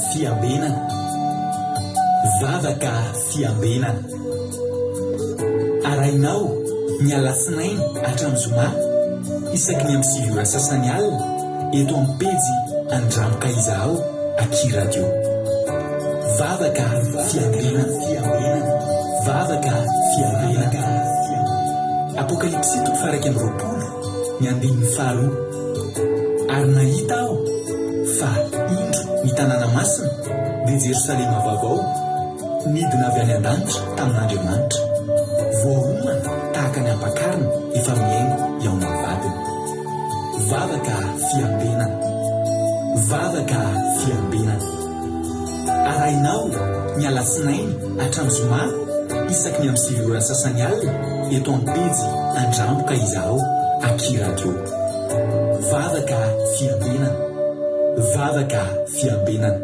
fiambenana. Vavaka fiambenana. Arahinao ny alatsinainy hatramin'ny zoma isaky ny amin'ny 9 ora sasany alina eto amin'ny pejy Andramoka Izahao aky Radio. Vavaka fiambenana. Fiambenana. Vavaka fiambenana. Apokalypsy toko faha 21 ny andininy faharoa. Ary nahita aho fa indro ny tanàna masina, dia Jerosalema vaovao, nidina avy any an-danitra tamin'Andriamanitra, voaomana tahaka ny ampakarina efa mihaingo hihaona amin'ny vadiny. Vavaka fiambenana. Vavaka fiambenana. Arahinao ny alatsinainy hatramin'ny zoma isaky ny amin'ny 9 ora sasany alina eto amin'ny pejy Andramboka Izahao aky Radio. Vavaka fiambenana. Vavaka fiambenana.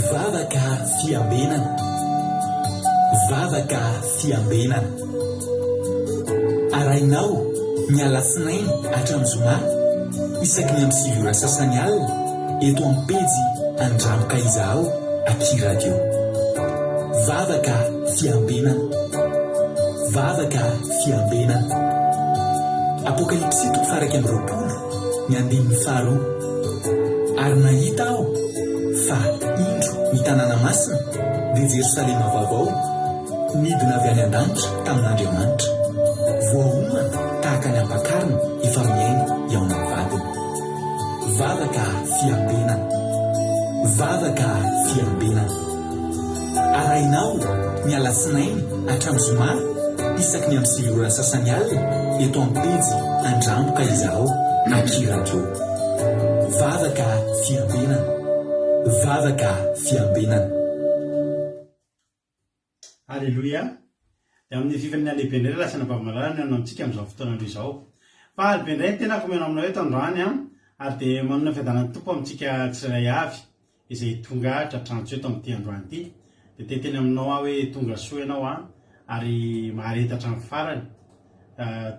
Vavaka fiambenana. Vavaka fiambenana. Arahinao ny alatsinainy hatramin'ny zoma isaky ny amin'ny 9 ora sasany alina eto amin'ny pejy Andramoka Izahao aky Radio. Vavaka fiambenana. Vavaka fiambenana. Apokalypsy toko faha 21 ny andininy faharoa. Ary nahita aho fa indro ny tanàna masina, dia Jerosalema vaovao, nidina avy any an-danitra tamin'Andriamanitra, voaomana tahaka ny ampakarina efa mihaino hihaona amin'ny vadiny. Vavaka fiambenana. Vavaka fiambenana. Arahinao ny alatsinainy hatramin'ny zoma isaky ny amin'ny 9 ora sasany alina eto amin'ny pejy Andramboka Izahao aky Radio. Vavaka fiambenana. Vavaka fiambenana. Aleloia! Dia amin'ny fifan'ny halehibe indray ry lahy sy anabavy malala no hihaona amintsika amin'izao fotoana izao. Faly be indray ny tenako mihaona aminao eto androany an, ary dia manona fiadanan'ny Tompo amintsika tsirairay avy izay tonga tratrantso eto amin'ity androany ity. Dia te hiteny aminao aho hoe tonga soa ianao an, ary mahareta hatramin'ny farany.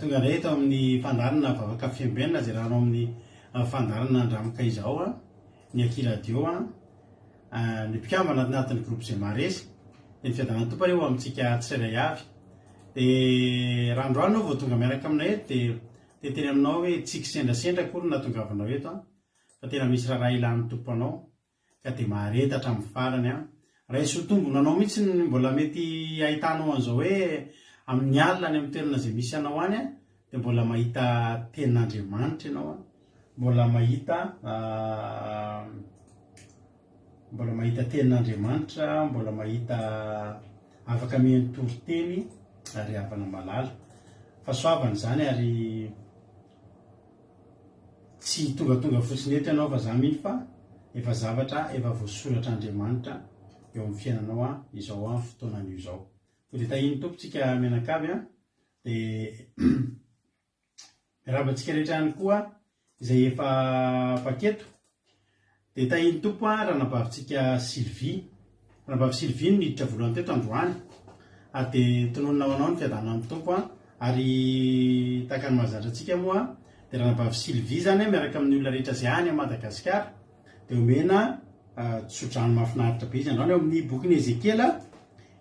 Tonga indray eto amin'ny fandaharana Vavaka Fiambenana izay rahanao amin'ny fandaharana Andramoka izao an, ny Aky Radio an. Ny mpikambana anatin'ny groupe izay maharesy dia ny fiadanan'ny Tompo anie ho amintsika tsirairay avy. Dia raha androany ianao vao tonga miaraka aminay eto dia te hiteny aminao hoe tsy kisendrasendra akory no nahatongavanao eto an, fa tena misy raharaha ilan'ny Tompo anao ka dia mahareta hatramin'ny farany an. Raiso ho tombony anao mihitsy ny mbola mety hahitanao an'izao hoe amin'ny alina any amin'ny toerana izay misy anao any an, dia mbola mahita tenin'Andriamanitra ianao an. Mbola mahita mbola mahita tenin'Andriamanitra, mbola mahita afaka mihaino toriteny ary havana malala. Fahasoavana izany ary tsy tongatonga fotsiny eto ianao fa za mino fa efa zavatra efa voasoratr'Andriamanitra eo amin'ny fiainanao izao fotoana anio izao. Koa dia tahian'ny Tompo tsika mianakavy an, dia Miarahaba antsika rehetra ihany koa izay efa mpaketo. Dia tahian'ny Tompo an ranabavintsika Sylvie. Ranabavy Sylvie no niditra voalohany teto androany. Ary dia tononina ho anao ny fiadanan'ny Tompo an. Ary tahaka ny mahazatra antsika moa dia ranabavy Sylvie izany miaraka amin'ny olona rehetra izay any Madagasikara dia omena tsodrano mahafinaritra be izy androany ao amin'ny bokin'i Ezekiela.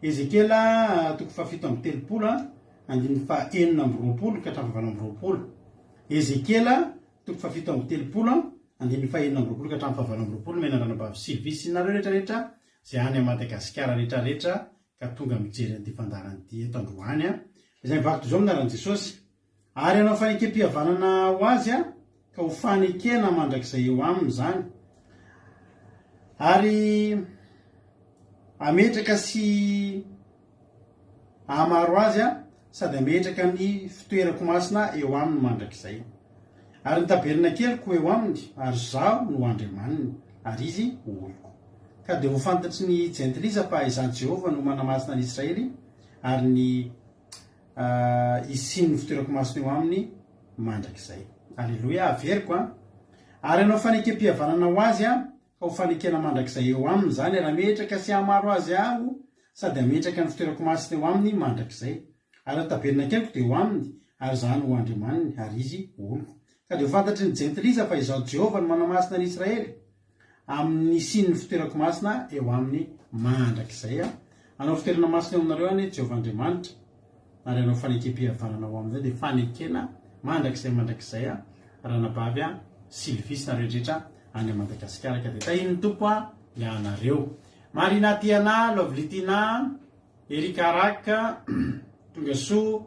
Ezekiela toko fahafito amby 30 Andininy faha-26 ka hatramin'ny faha-28. Ezekiela, toko faha-37, andininy faha-26 ka hatramin'ny faha-28 Nomena an-dRanabavy Sylvie sy nareo rehetra rehetra izay any Madagasikara rehetra rehetra ka tonga mijery an'ity fandaharana ity eto androany. Izay mivaky toy izao amin'ny anaran'i Jesosy. Ary hanao fanekem-pihavanana ho azy aho, ka ho fanekena mandrakizay eo aminy izany. Ary hametraka sy Hahamaro azy aho, sady hametraka ny fitoerako masina eo aminy mandrakizay. Ary ny tabernakeliko ho eo aminy, ary Izaho no ho Andriamaniny, ary izy ho oloko. Ka dia ho fantatry ny jentilisa fa Izaho Jehovah no manamasina an'i Israely, ary ny hisian'ny fitoerako masina eo aminy mandrakizay. Aleloia! Averiko an! Ary hanao fanekem-pihavanana ho azy aho, Ka ho fanekena mandrakizay eo aminy izany, ary hametraka sy hahamaro azy Aho, sady hametraka ny fitoerako masina eo aminy mandrakizay. Ary ny tabernakeliko dia ho aminy, ary Izaho no ho Andriamaniny, ary izy ho oloko. Ka dia ho fantatry ny Jentilisa fa Izaho Jehovah no manamasina ny Israely, amin' ny hisian' ny fitoerako masina eo aminy mandrakizay. Hanao fitoerana masina eo aminareo anie Jehovah Andriamanitra, ary hanao fanekem-pihavanana ho aminareo, dia fanekena mandrakizay mandrakizay, ranabavy Sylvie sy nareo rehetra any Madagasikara. Ka dia tahin' ny Tompo ianareo. Marina Tiana, Lovely Tina, Eric Arak, tongasoa,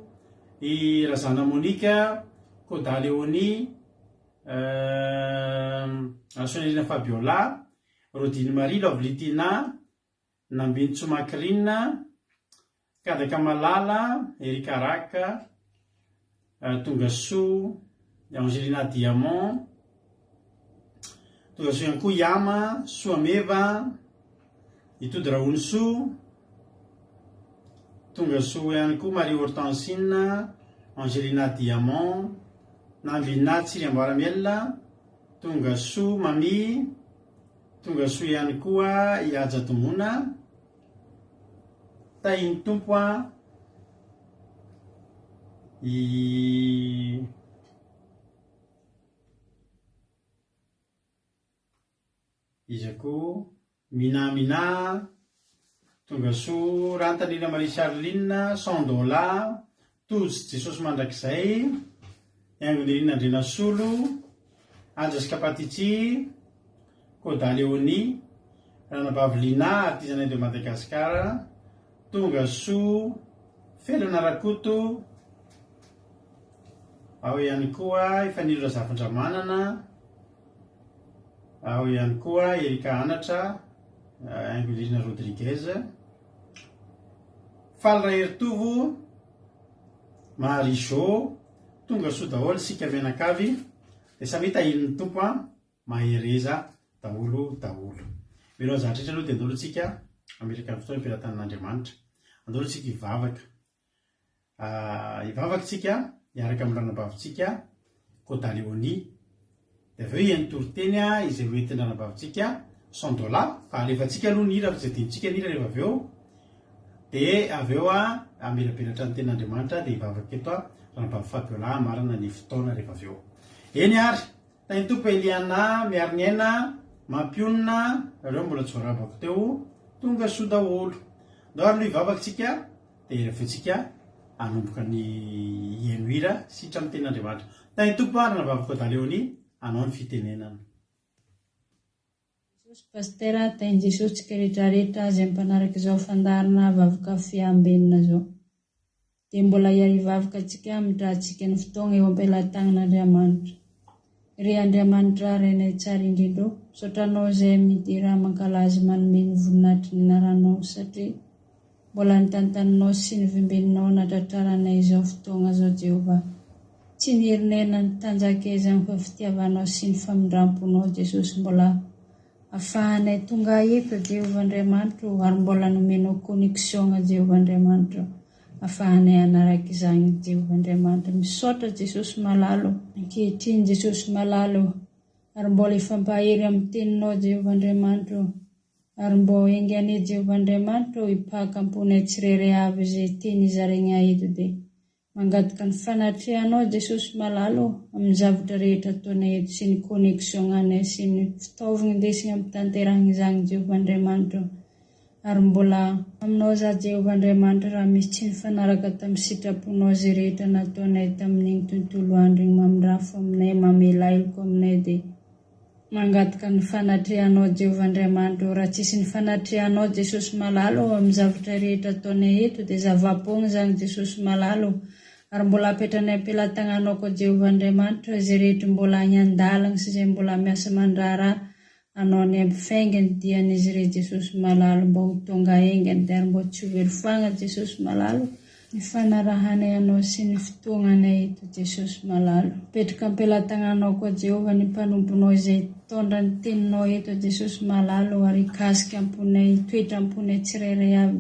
i Razana Monica, Koda Léonie, Rasoanirina Fabiola, Rodine Marie, Lovely Tina, Nambinintsoa Macrine, Kadaka Malala, Eric Arak, Tongasoa, Angelina Diamond, Tongasoa ihany koa Yama, Soameva, Itody Rahonisoa, Tongasoa ihany koa Marie Hortensine, Angelina Diamond, Nambina Tsiriamboaramiel, Tongasoa Mamy, Tongasoa ihany koa i Haja Domona, Tahin'ny Tompo an, i. Iza koa? Minah Minah, Tongasoa Rantanila Marie Charline, Sandola, Tojo Jesosy Mandrakizay, Haingonirina Andrianasolo, Haja sy Kapatici, Koda Léonie, Ranabavy Lina, Artisanat de Madagascar, Tongasoa Felana Rakoto, ao ihany koa i Fanilo Razafindramanana, Ao ihany koa Erika Anatra, Haingonirina Rodriguez, Faly Raheritovo, Marie Jo, tonga soa daholo isika mianakavy, dia samia tahian'ny Tompo an, mahereza daholo daholo. Mialoha ny zavatra rehetra aloha dia andao aloha tsika hametraka ny fotoana am-pelatanan'Andriamanitra. Andao aloha tsika hivavaka. Hivavaka isika hiaraka amin'ny ranabavintsika Koda Léonie. Dia avy eo hihaino toriteny izay ho entin'ny ranabavintsika Sandola. Fa alefantsika aloha ny hira fa tsy adinontsika ny hira rehefa avy eo. Dia avy eo hamelabelatra ny tenin'Andriamanitra dia hivavaka eto ranabavy Fabiola hamarana ny fotoana rehefa avy eo. Eny ary, tahin'ny Tompo Eliana, Miariniaina, Mampionona, ireo mbola tsy voarabako teo, tonga soa daholo. Ndao ary aloha hivavaka isika. Dia rehefa hanomboka ny hihaino hira sy hiditra amin'ny tenin'Andriamanitra. Tahin'ny Tompo ary Ranabavy Koda Léonie hanao ny fitenenana. Jesosy Pasitera tahin'i Jesosy tsika rehetra rehetra izay mpanaraka izao fandaharana vavoka fiambenana zao. Dia mbola hiarivavaka antsika hamindratsika ny fotoagna eo am-pelatagnan'Andriamanitra. Ry Andriamanitra Rainay tsara indrindra ô, misaotra Anao izay midera mankalaza manome ny voninahitry ny anaranao satria Mbola nitantaninao sy novimbininao natratraranay izao fotoagna zao Jehovah. Tsy ny herinay na ny tanjakay izany fa fitiavanao sy ny famindramponao Jesosy mbola afahanay tonga eto Jehovah Andriamanitro ary mbola nomenao connexion Jehovah Andriamanitro afahanay hanaraka izany Jehovah Andriamanitro. Misaotra Jesosy malala o. Ankehitriny Jesosy malala o. Ary mbola hifampahery amin'ny teninao Jehovah Andriamanitro o. Ary mbô enga anie Jehovah Andriamanitra ô hipaka am-ponay tsirairay avy izay teny izaraigna eto dia mangataka ny fanatrehanao Jesosy malala ô amin'ny zavatra rehetra ataonay eto sy ny connexion-anay sy ny fitaovagna indesigna ampitanterahagna izagny Jehovah Andriamanitra ô ary mbola aminao za Jehovah Andriamanitra raha misy tsy nifanaraka tamin'ny sitraponao izay rehetra nataonay tamin'igny tontolo andro igny mamindrafo aminay mamela heloka aminay dia Mangataka ny fanatrehanao Jehovah Andriamanitra ô, raha tsisy ny fanatrehanao Jesosy malala ô amin'ny zavatra rehetra ataonay eto dia zava-poagna izany Jesosy malala ô, ary mbola apetranay am-pelatagnanao koa Jehovah Andriamanitra ô izay rehetra mbola agny an-dalagna sy izay mbola miasa aman-draharaha anao any ampifaingany dian'izy irey Jesosy malala mba ho tonga haingana dia ary mba tsy ho very foagna Jesosy malala ô. Ny fanarahanay Anao sy ny fotoagnanay eto Jesosy malala. Mipetraka am-pelatagnanao koa Jehovah ny mpanomponao izay hitondra ny teninao eto Jesosy malala o ary hikasika am-ponay hitoetra am-ponay tsirairay avy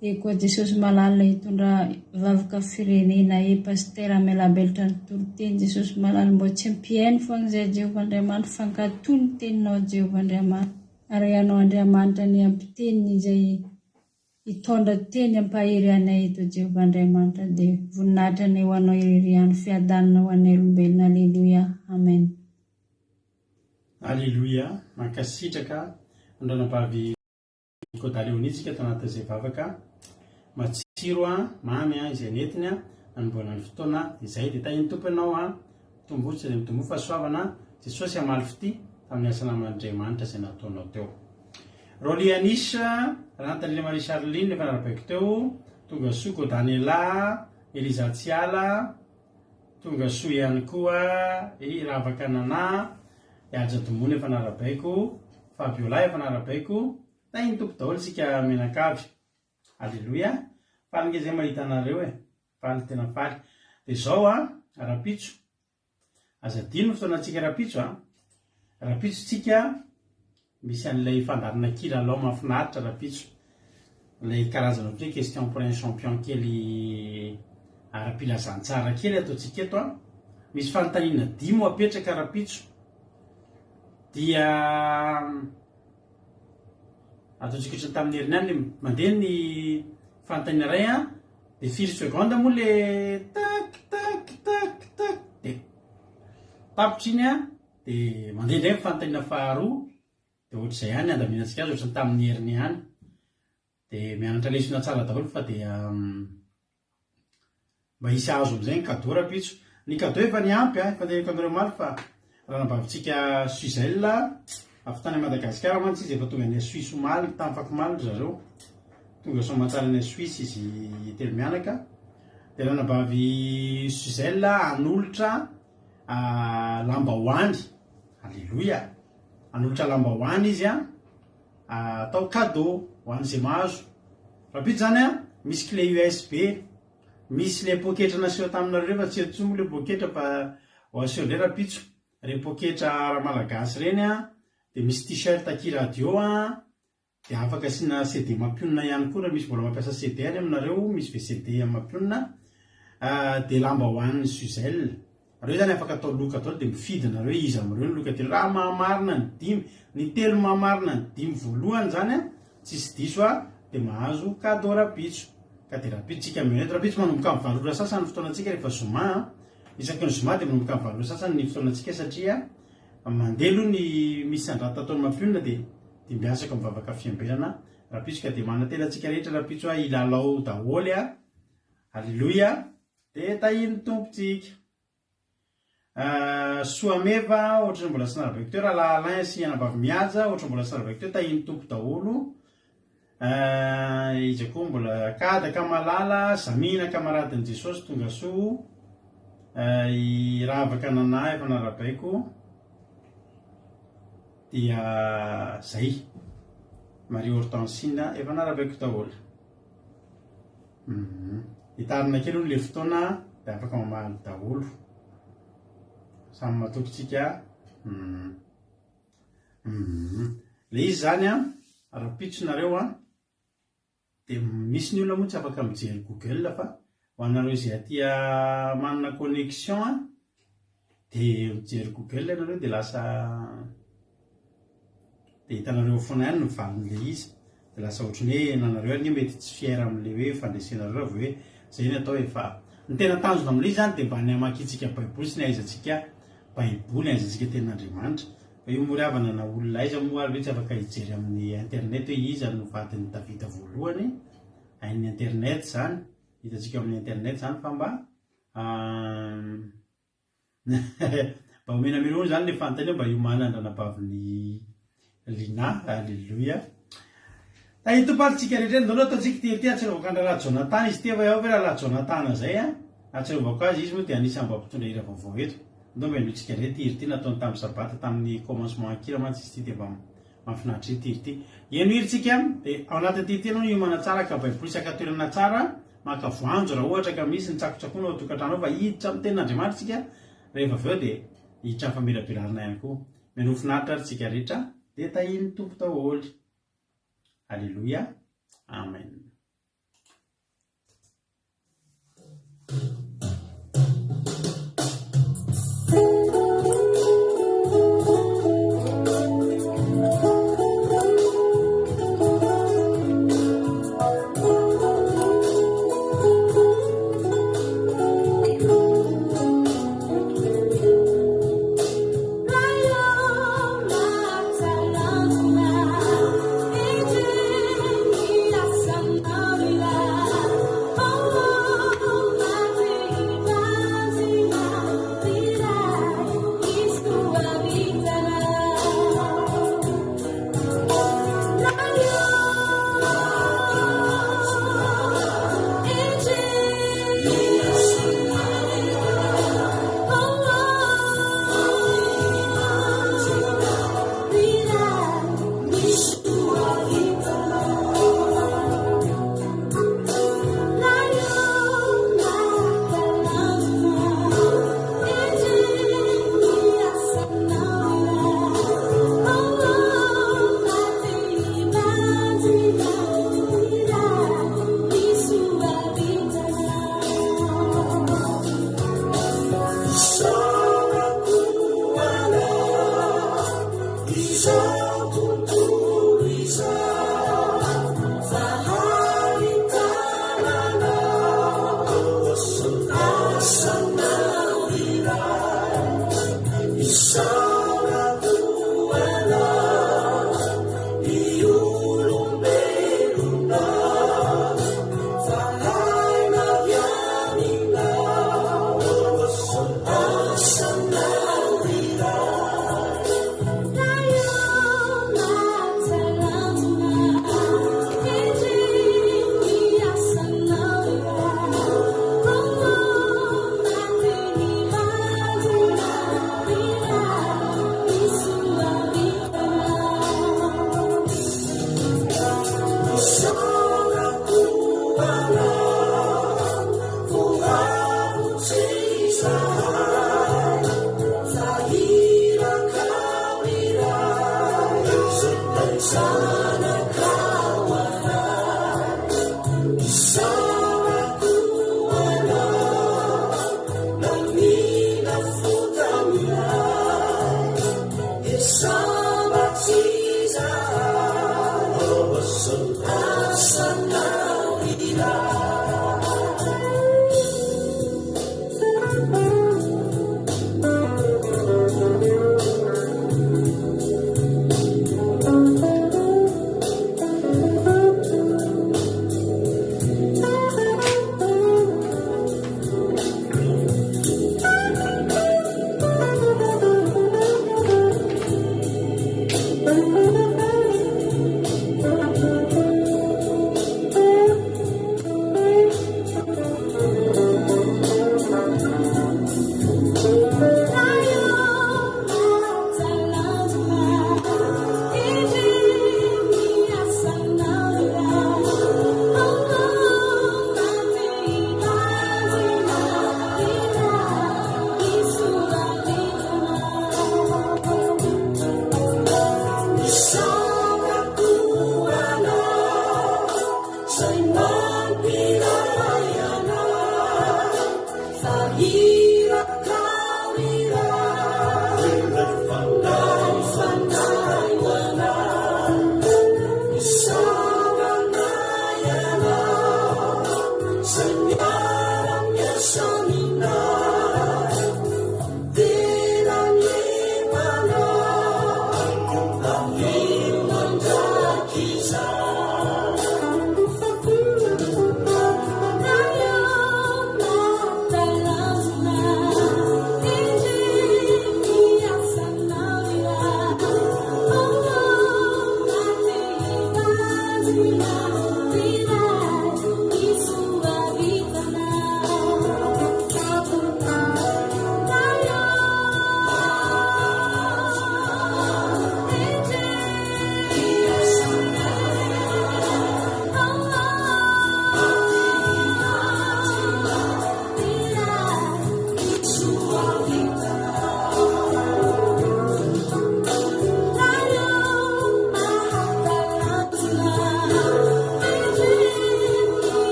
dia e koa Jesosy malala hitondra vavaka firenena e Pasitera hamelabelatra ny toriteny Jesosy malala mbô tsy hampihaino fogna izay Jehovah Andriamanitra fa hankatò ny teninao Jehovah Andriamanitra ary Ianao Andriamanitra ny hampiteny izay. Hitondra teny hampahery anay eto Jehovah Andriamanitra dia voninahitra anie ho anao irery ihany fiadanana ho anay olombelona Aleloia Amen. Aleloia, mankasitraka an-dRanabavy Goda Léonie tsika tao anatin'izay vavaka matsiro a, mamy a, izay nentiny a, nanombohana ny fotoana izay dia tahin'ny Tompo ianao a, mitomboa tsy dia mitomboa fahasoavana, Jesosy hamaly fitia tamin'ny asa naman'Andriamanitra izay nataonao teo. Rolly Anish, Rantalina Marie Charline efa narabaiko teo, tonga soa Godanela, Eliza Tsiala, tonga soa ihany koa i Ravaka Nana, i Haja Domona efa narabaiko, Fabiola efa narabaiko, tahin'ny Tompo daholo isika mianakavy. Aleloia! Faly nge zay mahita anareo e! Faly tena faly. Dia izao an, rahampitso, aza adino ny fotoanantsika rahampitso an! Rahampitso tsika misy an'ilay fandaharana kilalao mahafinaritra rahampitso. Ilay karazana ohatry hoe question pour un champion kely ara-pilazantsara kely ataontsika eto an! Misy fanontaniana dimy ho apetraka rahampitso. Dia ataontsika ohatran'ny tamin'ny heriny ihany, mandeha ny fanontaniana iray an, dia firy seconde moa le tac tac tac tac dia tapitra iny an, dia mandeha indray ny fanontaniana faharoa, dia ohatr'izay ihany ny andaminantsika azy ohatran'ny tamin'ny heriny ihany. Dia mianatra lesona tsara daholo fa dia mba hisy hahazo amin'izay ny cadeau rahampitso. Ny cadeau efa niampy a, efa teneniko anareo omaly fa ranabavintsika Suzelle avy tany Madagasikara mantsy izy efa tonga any Suisse omaly, tamin'ny ry zareo. Tonga soamantsara any Suisse izy telo mianaka. Dia ranabavy Suzelle hanolotra lambahoany. Aleloia! Hanolotra lambahoany izy a. Atao cadeau ho an'izay mahazo. Rahampitso zany an, misy clé USB, misy le poketra naseho taminareo reo fa tsy eto intsony moa le poketra fa ho aseho indray rahampitso, reny poketra ara-malagasy reny an, de misy t-shirt aky radio an, de afaka asiana CD mampionona ihany koa raha misy mbola mampiasa CD any aminareo, misy VCD mampionona, de lamba ho an'ny Suzelle. Reo zany afaka atao loka daholo dia mifidy nareo hoe iza amin'ireo no loka telo. Raha mahamarina ny dimy, ny telo mahamarina ny dimy voalohany zany an, tsisy diso a, dia mahazo cadeau rapitso. Ka dia rapitso tsika mihaona eto. Rapitso manomboka amin'ny valo ora sasany ny fotoanantsika rehefa zoma an. Isaky ny zoma dia manomboka amin'ny valo ora sasany ny fotoanantsika satria mandeha aloha ny misy andrata ataon'ny mampionona dia dimbiasako mivavaka fiambenana rapitso ka dia manantena antsika rehetra rapitso a hilalao daholo a. Aleloia. Dia tahian'ny Tompo tsika. Soameva, ohatran'ny mbola tsy narabaiko teo, Rahalahy Alain sy Anabavy Mihaja, ohatran'ny mbola tsy narabaiko teo, tahian'ny Tompo daholo. Iza koa mbola, Kadaka Malala, Zamina kamaradin'i Jesosy, tonga soa. I Ravaka Nana efa narabaiko. Dia zay. Marie Hortensine efa narabaiko daholo. Hitarina kely hono le fotoana dia afaka mamaly daholo. Samy matoky tsika. Le izy zany an, rahampitso nareo an, dia misy ny olona moa tsy afaka mijery Google fa ho anareo izay aty manana connexion an, Dia mijery google ianareo dia lasa dia hitanareo foana ihany ny valin'ilay izy. Dia lasa ohatran'ny hoe nanareo ary nge mety tsy fier amin'ilay hoe fandresenareo raha vao hoe izay ny atao e. Fa ny tena tanjona amin'ilay izy izany dia mba ny hamakiantsika baiboly sy ny hahaizantsika baiboly, hahaizantsika tenin'Andriamanitra. Fa io moa ry havana na olona aiza moa ary ve tsy afaka hijery amin'ny internet hoe iza no vadin'i Davida voalohany. Hain'ny internet izany, hitantsika amin'ny internet izany fa mba Mba omena mialoha zany le fanontaniana mba hiomanan-dranabavin'i Lina. Alléluia. Tahin'ny Tompo ary tsika rehetra. Ndao aloha ataontsika ity ity ahatsiarovako an-drahalahy Jonathan izy ity efa ao ve rahalahy Jonathan zay a? Ahatsiarovako azy izy moa dia anisan'ny mba mpitondra hira vaovao eto. Ndao mba henointsika indray ity hira ity nataony tamin'ny sabata tamin'ny commencement an-kira mantsy izy ity dia mba mahafinaritra ity hira ity. Heno hira tsika dia ao anatin'ity hira ity ianao hiomana tsara ka baiboly sy haka toerana tsara Maka voanjo raha ohatra ka misy ny tsakotsakoana ao an-tokantrano ao fa hiditra amin'ny tenin'Andriamanitra isika rehefa avy eo dia hiditra amin'ny famelabelarana ihany koa. Mianoa finaritra ary tsika rehetra dia tahian'ny Tompo daholo. Aleloia. Amen.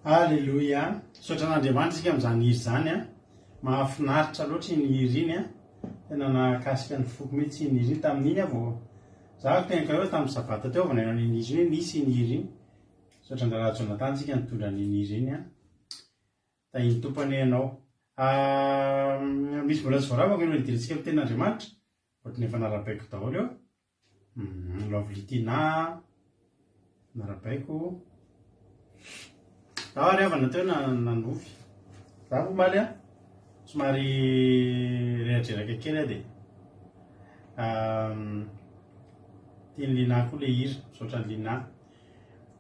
Aleloia! Misaotra an'Andriamanitra isika amin'izany hira izany an! Mahafinaritra loatra iny hira iny an! Tena nahakasika ny foko mihitsy iny hira iny tamin'iny aho vao za teniko hoe tamin'ny sabata teo vao nahaino an'iny hira iny hoe nisy iny hira iny. Misaotra an-draharaha Jonathan isika nitondra an'iny hira iny an! Tahin'ny Tompo anie ianao. Misy mbola tsy voaravaka aloha hidirantsika amin'ny tenin'Andriamanitra. Ohatran'ny efa narabaiko daholo eo. Lovely Tina, narabaiko. Zaho ary havana teo nanofy. Zaho omaly a, somary reradreraka kely aho dia tian'i Lina koa ilay hira, misaotra an'i Lina.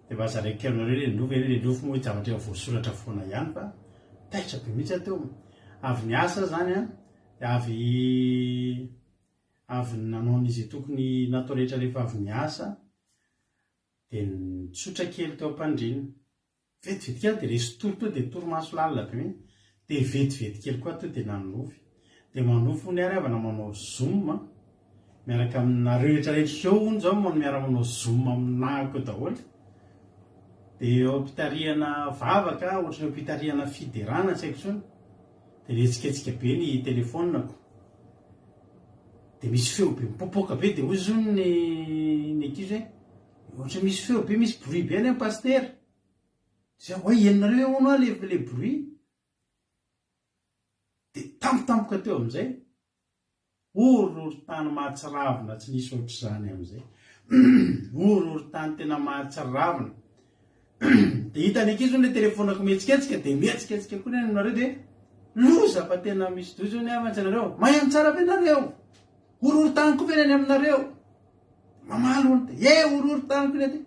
Dia mba zaraiko kely aminareo ilay nofy, ilay nofy moa zavatra efa voasoratra foana ihany fa taitra be mihitsy aho teo. Avy niasa aho izany an, dia avy avy nanao an'izay tokony natao rehetra rehefa avy niasa, dia nitsotra kely teo am-pandriana. Vetivety kely dia resy tory teo dia torimaso lalina be mihitsy. Dia vetivety kely koa teo dia nanonofy. Dia manonofy hono ary havana manao zoom miaraka aminareo rehetra rehetra eo hono izao miara manao zoom aminahako eo daholo. Dia eo am-pitarihana vavaka, ohatran'ny eo am-pitarihana fiderana, tsy haiko intsony, dia nihetsiketsika be ny telefaoniko. Dia misy feo be mipoapoaka be, dia hoy hono ny ny ankizy hoe, ohatran'ny misy feo be, misy bruit be any an pasitera. Dia zay, oay henonareo ve hono aho le le bruit? Dia tampotampoka teo amin'izay, horohorontany mahatsiravina tsy nisy ohatr'izany amin'izay. Horohorontany tena mahatsiravina. Dia hitan'ny ankizy hono ilay telefonako mihetsiketsika, dia mihetsiketsika koa ny aminareo dia loza fa tena misy doza hono aho mantsy anareo. Maheno tsara ve nareo? Horohorontany koa ve ny any aminareo? Mamaly hono dia, eh horohorontany koa ny aty.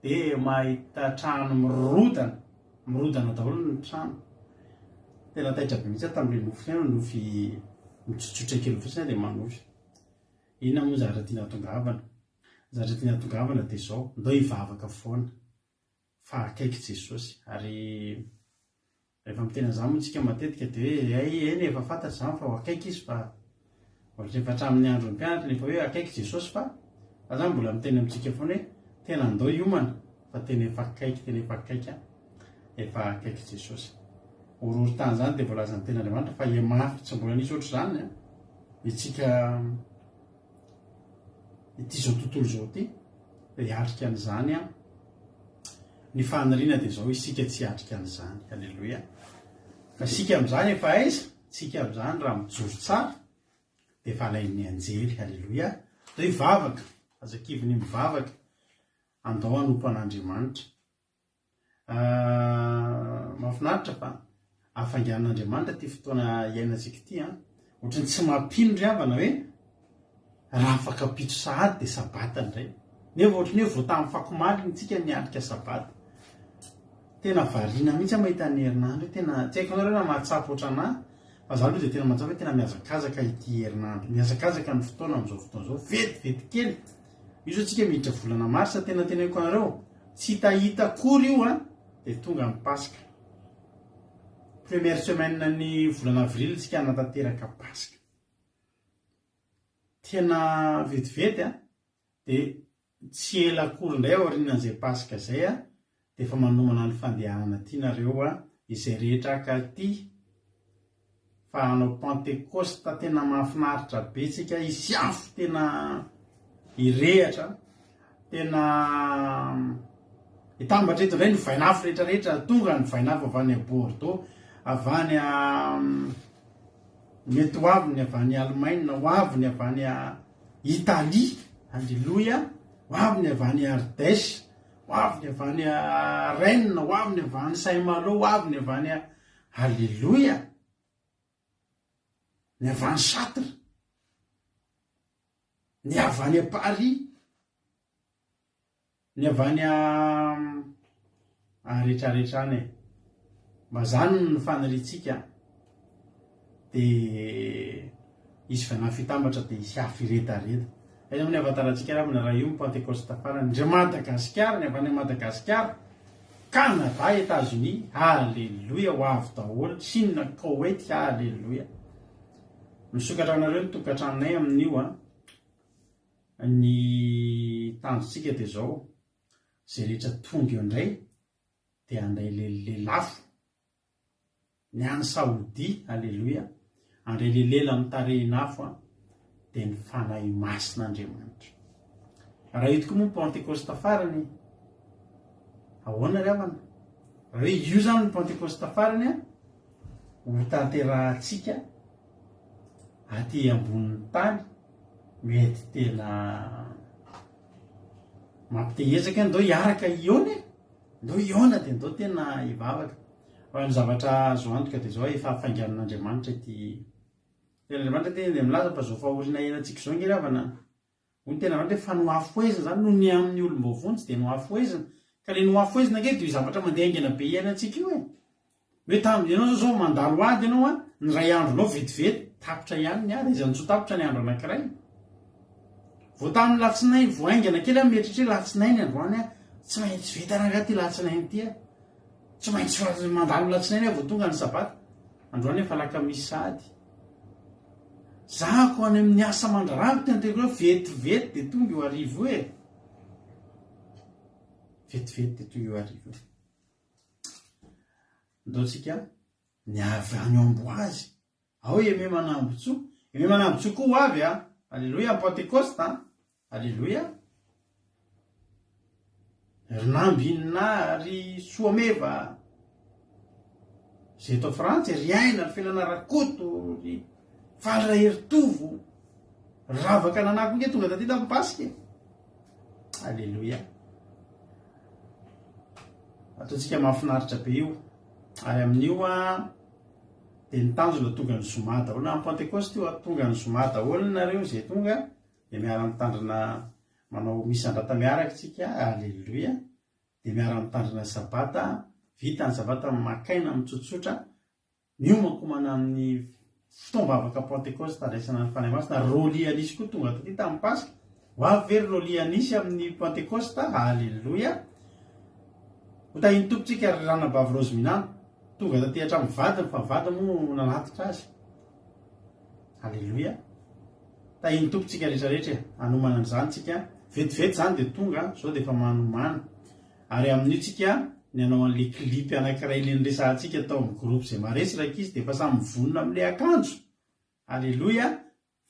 Dia mahita trano mirodana. Mirodana daholo ny trano. Tena taitra be mihitsy aho tamin'ilay nofy iny, nofy mitsotsotra kely fotsiny aho dia manofy. Inona moa ny zavatra tiana hatongavana? Ny zavatra tiana hatongavana dia izao, ndao hivavaka foana fa akaiky Jesosy. Ary rehefa miteny an'izany moa tsika matetika dia hoe hay eny efa fantatra izany fa ho akaiky izy fa Ohatry efa hatramin'ny andron'ny mpianatra ny efa hoe akaiky Jesosy fa fa za mbola miteny amintsika foana hoe tena andao hiomana fa tena efa akaiky tena efa akaiky an efa akaiky Jesosy. Horohorontany izany dia voalazan'ny tenin'Andriamanitra fa hihamafy tsy mbola nisy ohatr'izany an itsika ity izao tontolo izao ity dia hiatrika an'izany an ny faniriana dia izao isika tsy hiatrika an'izany. Aleloia. Fa isika amin'izany efa aiza? Tsika amin'izany raha mijoro tsara dia efa alain'ny anjely. Aleloia. Andao hivavaka. Aza kivy ny mivavaka. Andao hanompo an'Andriamanitra. Mahafinaritra fa hafainganin'Andriamanitra ity fotoana iainantsika ity an. Ohatran'ny tsy mampino ry havana hoe raha afaka ampitso sahady dia sabata indray. Nefa ohatran'ny hoe vao tamin'ny fakomaly iny tsika niatrika sabata. Tena variana mihitsy aho mahita ny herinandro io, tena tsy haiko nareo raha mahatsapa ohatran'ahy fa za aloha dia tena mahatsapa hoe tena mihazakazaka ity herinandro, mihazakazaka ny fotoana amin'izao fotoana izao, vetivety kely. Io zao tsika miditra volana marsa, tena teneniko anareo, tsy hitahita akory io an, dia tonga ny paska. Première semaine ny volana avril tsika hanatanteraka paska. Tena vetivety an, dia Tsy ela akory indray aorianan'izay Paska izay dia efa manomana ny fandehanana aty nareo izay rehetra haka aty fa hanao Pantekosta tena mahafinaritra be tsika, hisy afo tena hirehatra, tena hitambatra eto indray ny vainafo rehetra rehetra, tonga ny vainafo avy any Bordeaux, avy any mety ho avy ny avy any Allemagne, ho avy ny avy any Italie, Aleloia, ho avy ny avy any Ardèche, ho avy ny avy any Rennes, ho avy ny avy any Saint Malo, ho avy ny avy any Aleloia, ny avy any Châtres, ny avy any Paris. Ny avy any aretraretra any e. Mba zany no faniriantsika de hisy vanafo hitambatra de hisy afo hiredareda. Aiza moa ny ahafantarantsika ravina raha io ny Pantekosta farany. Ndry Madagasikara, ny avy any Madagasikara, Canada, Etats-Unis, Aleloia, ho avy daholo, Chine, Koweït, Aleloia. Misokatra anareo ny tokantranonay amin'io an. Ny tanjontsika dia izao, izay rehetra tonga eo indray dia handray lelafo, ny any Saodia, aleloia, handray le lela mitarehin'afo an, dia ny Fanahy Masin'Andriamanitra. Raha io tokoa moa ny Pantekosta farany, ahoana ry havana? Raha hoe io izany ny Pantekosta farany an, ho tanterahantsika aty ambonin'ny tany, Mety tena mampite hiezaka ndao hiaraka hihaona e! Ndao hihaona dia ndao tena hivavaka. Fa ny zavatra azo antoka dia izao efa hafainganin'Andriamanitra ity Tenin'Andriamanitra ity dia milaza fa izao fahoriana iainantsika izao ange ry havana hoy ny tenin'Andriamanitra hoe fa nohafohezina izany noho ny amin'ny olom-boavonjy dia nohafohezina. Ka ilay nohafohezina ange dia io zavatra mandeha haingana be iainantsika io e! Hoe tam, ianao zao zao mandalo ady ianao an, ny ray andronao vetivety, tapitra ihany ny ady, aiza no tsy ho tapitra ny andro anankiray. Vao tamin'ny latsinainy, vao haingana kely aho mieritreritra hoe latsinainy androany aho, tsy maintsy vita rangahy ity latsinainy ity an, tsy maintsy mandalo latsinainy aho vao tonga ny sabata, androany efa alakamisy sahady. Zahako any amin'ny asa aman-draharaha tena teniko hoe vetivety dia tonga io hariva io e. Vetivety dia tonga io hariva io. Ndao tsika ny avy any Amboazy. Ao Aimé Manambotsoa. Aimé Manambotsoa koa ho avy a! Aleloia am Pentekosta a! Aleloia! Ry Nambinina, ry Soameva, izay eto Frantsa, ry Aina, ry Felana Rakoto, ry Faly Raheritovo, ry Ravaka Nanako nge tonga taty tamin'ny Paska e! Aleloia! Ataontsika mahafinaritra be io. Ary amin'io a, dia ny tanjona tonga ny zoma daholo, na amin'ny Pentekosta io a, tonga ny zoma daholo nareo izay tonga, dia miara-mitandrina manao misandrata miaraka isika, aleloia, dia miara-mitandrina sabata, vita ny sabata maka aina mitsotsotra, Miomankomana amin'ny fotoam-bavaka Pantekosta handraisana ny Fanahy Masina. Rolly Anisy koa tonga taty tamin'ny Paska. Ho avy ve ry Rolly Anisy amin'ny Pantekosta? Aleloia! Ho tahin'ny Tompo tsika ry ranabavy Rose Minana. Tonga taty hatramin'ny vadiny fa ny vadiny moa nanatitra azy. Aleloia! Tahin'ny Tompo tsika rehetra rehetra e. Hanomana an'izany tsika. Vetivety izany dia tonga, izao dia efa manomana. Ary amin'io tsika ny hanao an'le clip anakiray le niresahantsika tao amin'ny groupe zay maresy rankizy dia efa samy mivonona amin'le akanjo! Aleloia!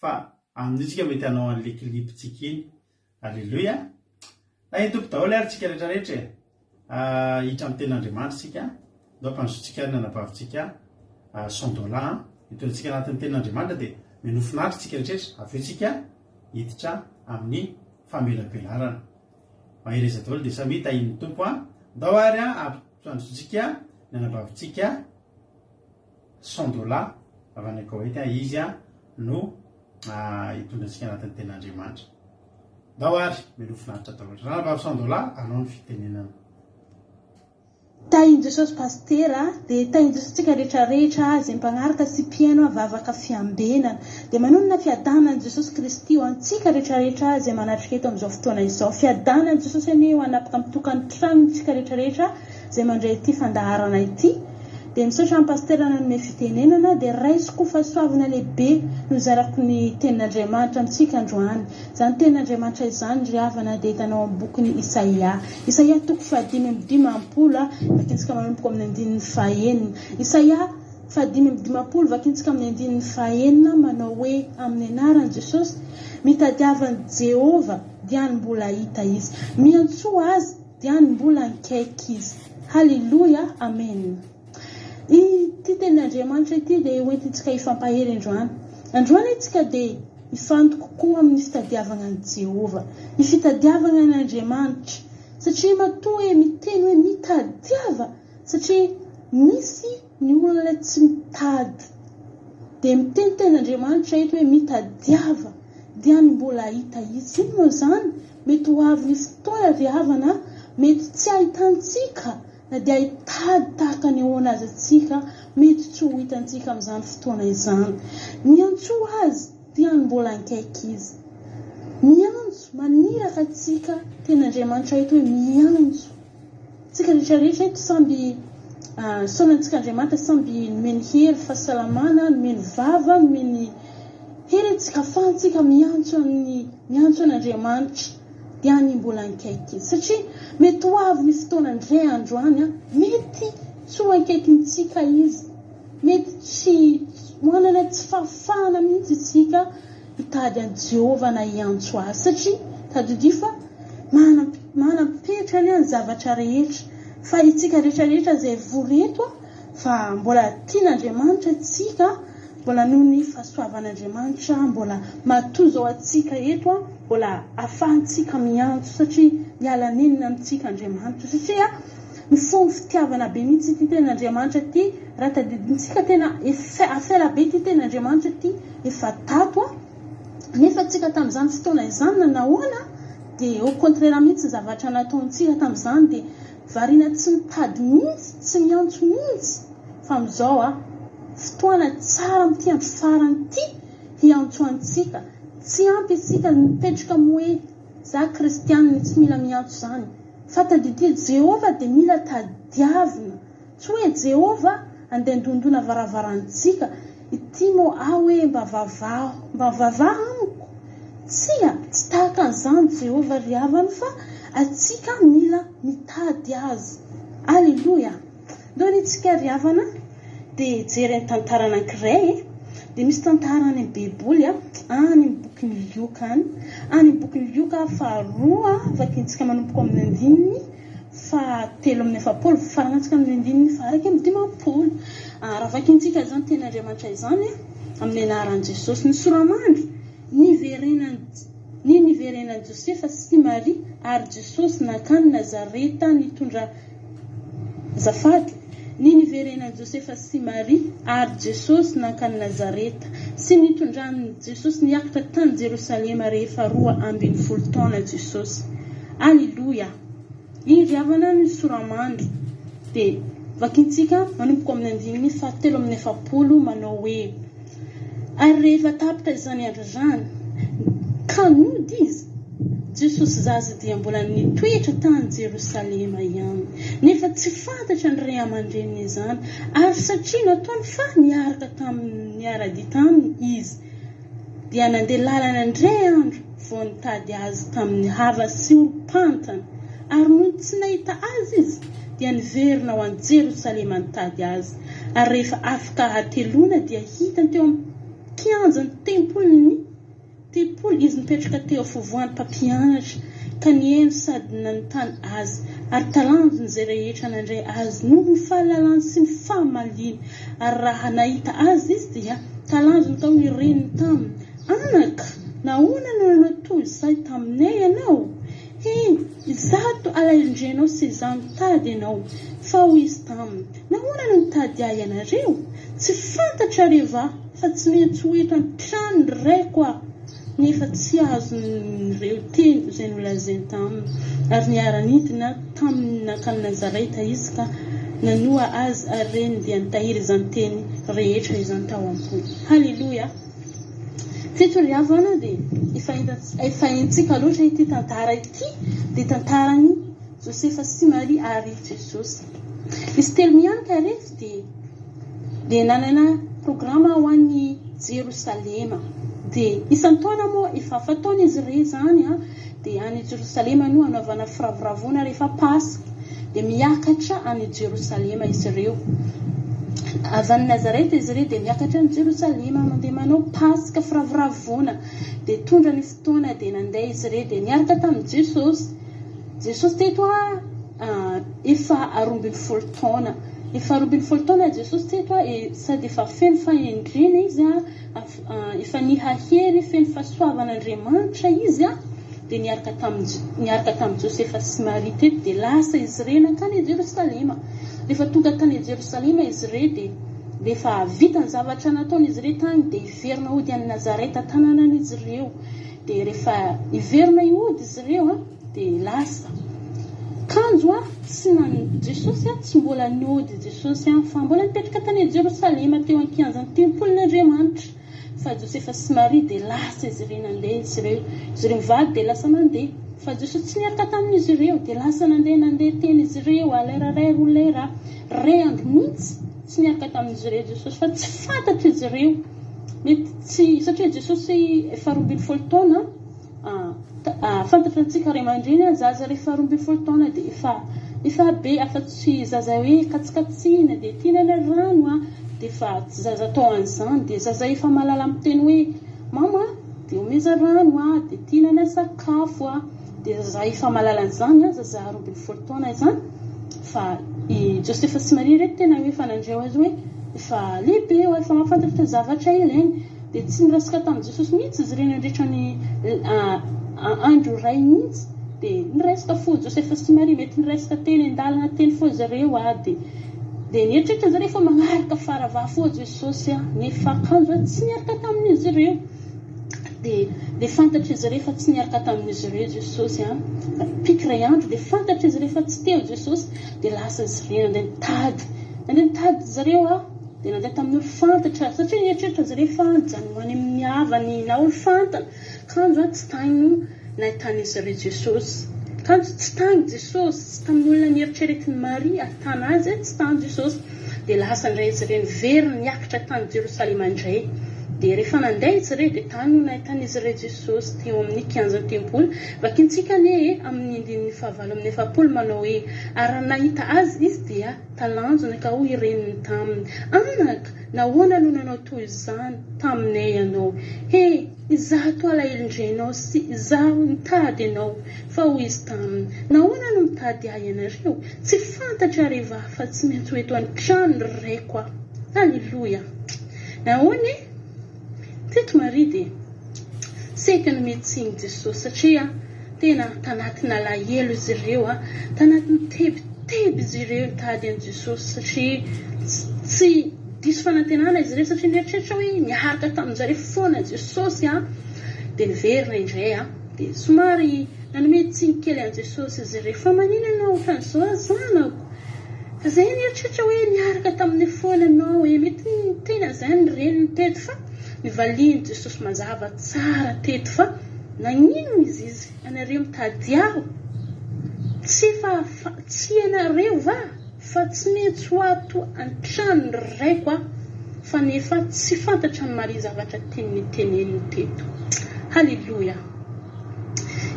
Fa amin'io tsika mety hanao an'le clip tsika iny. Aleloia! Tahin'ny Tompo daholo ary tsika rehetra rehetra e! Hiditra amin'ny tenin'Andriamanitra tsika. Ndao ampandrosoantsika ary ny anabavintsika Sandola an! Hitondra antsika anatin'ny tenin'Andriamanitra dia minoa finaritra tsika rehetra rehetra. Avy eo tsika hiditra amin'ny famelabelarana. Mahereza daholo dia samia tahin'ny Tompo a! Ndao ary a ampandrosoantsika ny anabavintsika Sandola avy any Koety a, izy a no hitondra antsika anatin'ny tenin'Andriamanitra. Ndao ary, mialoha finaritra daholo. Ranabavy Sandola, anao ny fitenenana. Tahin'i Jesosy Pasitera dia tahin'i Jesosy tsika rehetra rehetra izay mpagnaraka sy mpihaino vavaka fiambenana. Dia manonona fiadanan'i Jesosy Kristy ho antsika rehetra rehetra izay manatrika eto amin'izao fotoana izao. Fiadanan'i Jesosy anie ho hanapaka amin'ny tokantranontsika rehetra rehetra izay mandray ity fandaharana ity. Dia misaotra an'i Pasitera nanome fitenenana dia raisiko ho fahasoavana lehibe nozarako ny tenin'Andriamanitra amintsika androany. Izany tenin'Andriamanitra izany ry havana dia hitanao amin'ny bokin'i Isaia. Isaia toko fahadimy amby dimampolo, vakintsika manomboka amin'ny andininy fahenina. Isaia fahadimy amby dimampolo, vakintsika amin'ny andininy fahenina, manao hoe, Amin'ny anaran'i Jesosy, mitadiava an'i Jehovah, dia ny mbola hahita Izy. Miantsoa Azy, dia ny mbola hankaiky Izy. Haleloia! Amena. Ity tenin'Andriamanitra ity dia hoentintsika hifampahery androany. Androany isika dia hifantoka kokoa amin'ny fitadiavana an'i Jehovah, ny fitadiavana an'Andriamanitra. Satria matoa hoe miteny hoe mitadiava, satria misy ny olona tsy mitady. Dia miteny tenin'Andriamanitra eto hoe mitadiava, dia ny mbola hahita Izy. Inona izany? Mety ho avy ny fotoana ry havana, mety tsy hahitantsika Na dia hitady tahaka ny ahoana aza isika, mety tsy ho hitantsika amin'izany fotoana izany. Miantsoa Azy, dia ny mbola ankaiky Izy. Miantso, maniraka antsika, teny Andriamanitra eto hoe miantso. Tsika rehetra rehetra eto samby saonantsika Andriamanitra, samby nomeny hery, fahasalamana, nomeny vava, nomeny hery antsika, afahantsika miantso an'ny, miantso an'Andriamanitra. dia any mbola ankaiky izy satria mety ho avy ny fotoana indray andro any an, mety tsy ho ankaikintsika izy, mety tsy ho hanana tsy fahafahana mihitsy isika hitady an'i Jehovah na hiantso azy satria tadidio fa manam-petra anie ny zavatra rehetra fa itsika rehetra rehetra izay vory eto an, fa mbola tian'Andriamanitra isika Mbola noho ny fahasoavan'Andriamanitra mbola matoa izao antsika eto an, mbola afahantsika miantso satria miala nenina amintsika Andriamanitra satria mifono fitiavana be mihitsy ity tenin'Andriamanitra ity, raha tadidintsika tena efa afela be ity tenin'Andriamanitra ity efa tato an, nefa tsika tamin'izany fotoana izany nanahoana dia au contraire mihitsy ny zavatra nataontsika tamin'izany dia variana tsy mitady mihitsy, tsy miantso mihitsy. Fa amin'izao a, fotoana tsara amin'ity andro farany ity hiantso antsika. Tsy ampy isika ny mipetraka amin'ny hoe za kristianina tsy mila miantso izany. Fa tadidio Jehovah dia mila tadiavina. Tsy hoe Jehovah andeha handondona varavarantsika, ity moa aho hoe mba vavaho, mba vavaha amiko. Tsia, tsy tahaka an'izany Jehovah ry havana fa. Atsika mila mitady Azy. Aleloia! Ndao anie tsika ry havana dia hijery ny tantara anankiray e. Dia misy tantara any amin'ny Baiboly a, any amin'ny bokin'i Lioka any. Any amin'ny bokin'i Lioka faharoa, vakintsika manomboka amin'ny andininy fahatelo amby efapolo, faranantsika amin'ny andininy faha-51. Raha vakintsika izany tenin'Andriamanitra izany amin'ny anaran'i Jesosy. Ny soramandry niverenan'i Ny niverenan'i Josefa sy Maria ary Jesosy nankany Nazareta nitondra Azafady, ny niverenan'i Josefa sy Maria ary Jesosy nankany Nazareta, sy nitondran'i Jesosy niakatra tany Jerosalema rehefa 12 taona Jesosy. Aleloia! Iny ry havana ny sora-mandry dia vakintsika manomboka amin'ny andininy fahatelo amby efapolo manao hoe, Ary rehefa tapitra izany andro izany, ka nody izy, Jesosy zaza dia mbola nitoetra tany Jerosalema ihany, nefa tsy fantatra ny ray aman-dreniny izany, ary satria nataony fa niaraka taminy niara-dia taminy izy, dia nandeha lalana indray andro vao nitady azy tamin'ny hava sy olom-pantany, ary nony tsy nahita azy izy, dia niverina ho any Jerosalema nitady azy, ary rehefa afaka hateloana dia hitany teo an-kianjan'ny tempolin'ny tempoly izy nipetraka teo afovoan'ny mpampianatra, ka nihaino sady nanontany azy, ary talanjony izay rehetra nandray azy noho ny fahalalany sy ny fahamaliany, ary raha nahita azy izy dia talanjony ka hoy reniny taminy, Anaka, nahoana no nanao toy izay taminay ianao? Eny, izato alahelon-drenao sy izaho nitady ianao. Fa hoy izy taminy, Nahoana no nitady ahy ianareo? Tsy fantatrareo va fa tsy maintsy ho eto an-tranon'ny raiko aho? Nefa tsy azon'ireo teny izay nolazainy taminy. Ary niara-nidina taminy nankany Nazareta izy ka nanoa azy, ary reniny dia nitahiry izany teny rehetra izany tao am-pony. Haleloia! Teto ry havana dia efa efa haintsika loatra ity tantara ity, dia tantaran'i Josefa sy Maria ary Jesosy. Izy telo mianaka ireto dia dia nanana programa ho any Jerosalema. Dia isan-taona moa efa fataon'izy izy ireo izany an, dia any Jerosalema no anaovana firavoravoana rehefa Paska. Dia miakatra any Jerosalema izy ireo. Avy any Nazareta izy ireo dia miakatra any Jerosalema mandeha manao Paska firavoravoana. Dia tonga ny fotoana dia nandeha izy ireo dia niaraka tamin'i Jesosy. Jesosy teto efa 12 taona. Efa 12 taona Jesosy teto sady efa feno fahendrena izy, efa nihahery feno fahasoavan'Andriamanitra izy dia niaraka tamin'i niaraka tamin'i Josefa sy Maria teto dia lasa izy ireo nankany Jerosalema. Rehefa tonga tany Jerosalema izy ireo dia rehefa vita ny zavatra nataon'izy ireo tany dia hiverina hody any Nazareta tanànan'izy ireo. Dia rehefa hiverina hody izy ireo dia lasa. Kanjo tsy nan Jesosy tsy mbola nody Jesosy fa mbola nipetraka tany Jerosalema teo an-kianjan'ny tempolin'Andriamanitra. Fa Josefa sy Maria dia lasa izy ireo nandeha izy ireo. Izy ireo mivady dia lasa nandeha. Fa Jesosy tsy niaraka tamin'izy ireo dia lasa nandeha nandeha teny izy ireo a lera iray roa lera iray andro mihitsy tsy niaraka tamin'izy ireo Jesosy fa tsy fantatr'izy ireo. Mety tsy satria Jesosy efa 12 taona Fantatra antsika ray aman-dreny zaza rehefa 12 taona dia efa efa be afa-tsy zaza hoe katsikatsina dia tiana ny rano dia efa tsy zaza atao an'izany dia zaza efa mahalala miteny hoe mama dia omeza rano dia tiana ny sakafo dia zaza efa mahalala an'izany zaza 12 taona izany fa i Josefa sy Maria ireto tena hoe efa nandre azy hoe efa lehibe efa mahafantatra ny zavatra ilainy. Dia tsy niresaka tamin'i Jesosy mihitsy izy ireo nandritra ny andro iray mihitsy. Dia niresaka fo Josefa sy Maria, mety niresaka teny an-dalana teny fo izy ireo dia dia nieritreritra izy ireo fa magnaraka faravaha fo Jesosy nefa kanjo tsy niaraka tamin'izy ireo. Dia dia fantatr'izy ireo fa tsy niaraka tamin'izy ireo Jesosy. Piky iray andro dia fantatr'izy ireo fa tsy teo Jesosy dia lasa izy ireo nandeha nitady. Nandeha nitady izy ireo. Dia nandeha tamin'ny olo fantatra, satria nieritreritra izy ireo fa nijanona any amin'ny havany na olo fantany. Kanjo tsy tany no nahitan'izy ireo Jesosy. Kanjo tsy tany Jesosy, tsy tamin'ny olona nieritreretin'i Maria ahitana azy, tsy tany Jesosy. Dia lasa indray izy ireo niverina niakatra tany Jerosalema indray. Dia rehefa nandeha izy ireo dia tany no nahitan'izy ireo Jesosy teo amin'ny kianjan'ny tempoly. Vakintsika anie e, amin'ny andininy fahavalo amin'ny 40 manao hoe, Ary raha nahita Azy izy dia talanjona ka hoy reniny taminy, Anaka, nahoana no nanao toy izany taminay ianao? He, izaho toa alahelon-drenao sy izaho nitady anao. Fa hoy izy taminy, Nahoana no mitady ahy ianareo? Tsy fantatrareo va fa tsy maintsy ho eto an-trano ny raiko aho? Aleloia! Nahoana e? Teto Maria dia saika nometsiny Jesosy satria tena tanatin'alahelo izy ireo, tanatin'ny tebiteby izy ireo nitady an'i Jesosy satria tsy diso fanantenana izy ireo satria nieritreritra hoe niaraka tamin-jareo foana Jesosy dia niverina indray dia somary nanome tsiny kely an'i Jesosy izy ireo fa maninona ianao ohatran'izao ry zanako? Fa zay nieritreritra hoe niaraka taminay foana ianao e, mety niteny an'izany ny reniny teto fa nivalian'i Jesosy mazava tsara teto fa nagnino izy izy anareo mitady aho? Tsy efa tsy ianareo va fa tsy maintsy ho ato an-tranon'ny raiko aho fa nefa tsy fantatra an'i Maria zavatra tiany niteneniny teto. Haleloia.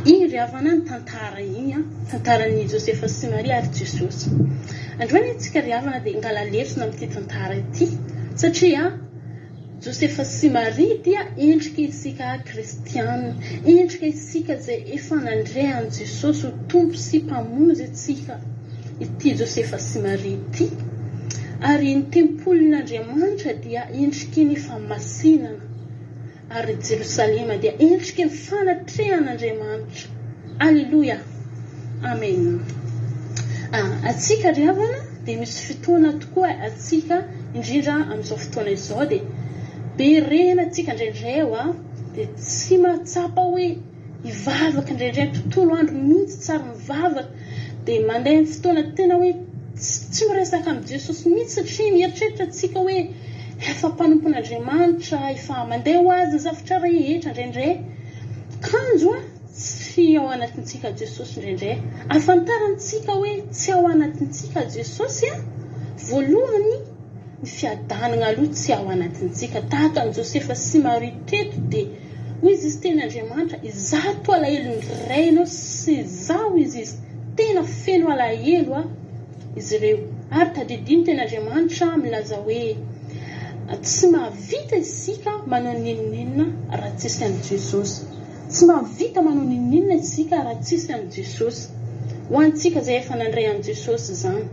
Iny ry havana ny tantara iny an, tantaran'i Josefa sy Maria ary Jesosy. Androany isika ry havana dia hangala lesona amin'ity tantara ity satria Josefa sy Maria dia endrika isika kristiana, endrika isika izay efa nandray an'i Jesosy ho Tompo sy Mpamonjy antsika ity Josefa sy Maria ity. Ary ny tempolin'Andriamanitra dia endriky ny fahamasinana. Ary Jerosalema dia endriky ny fanatrehan'Andriamanitra. Aleloia! Amen. Ah, antsika ry havana dia misy fotoana tokoa antsika, indrindra amin'izao fotoana izao dia be rehina antsika indraindray hoa, dia tsy mahatsapa hoe hivavaka indraindray tontolo andro mihitsy tsy ary mivavaka, dia mandeha ny fotoana tena hoe tsy miresaka amin'i Jesosy mihitsy satria mieritreritra antsika hoe efa mpanompon'Andriamanitra, efa mandeha ho azy ny zavatra rehetra indraindray. Kanjo tsy ao anatintsika Jesosy indraindray. Ahafantarantsika hoe tsy ao anatintsika Jesosy voalohany ny fiadanana aloha tsy ao anatintsika. Tahaka an'i Josefa sy Maria teto dia Hoy izy izy teny Andriamanitra, izaho toa alahelon'ny rainao sy izaho izy izy, tena feno alahelo aho izy ireo. Ary tadidio ny teny Andriamanitra milaza hoe tsy mahavita isika manao n'inon'inona raha tsisy an'i Jesosy. Tsy mahavita manao n'inon'inona isika raha tsisy an'i Jesosy. Ho antsika izay efa nandray an'i Jesosy izany.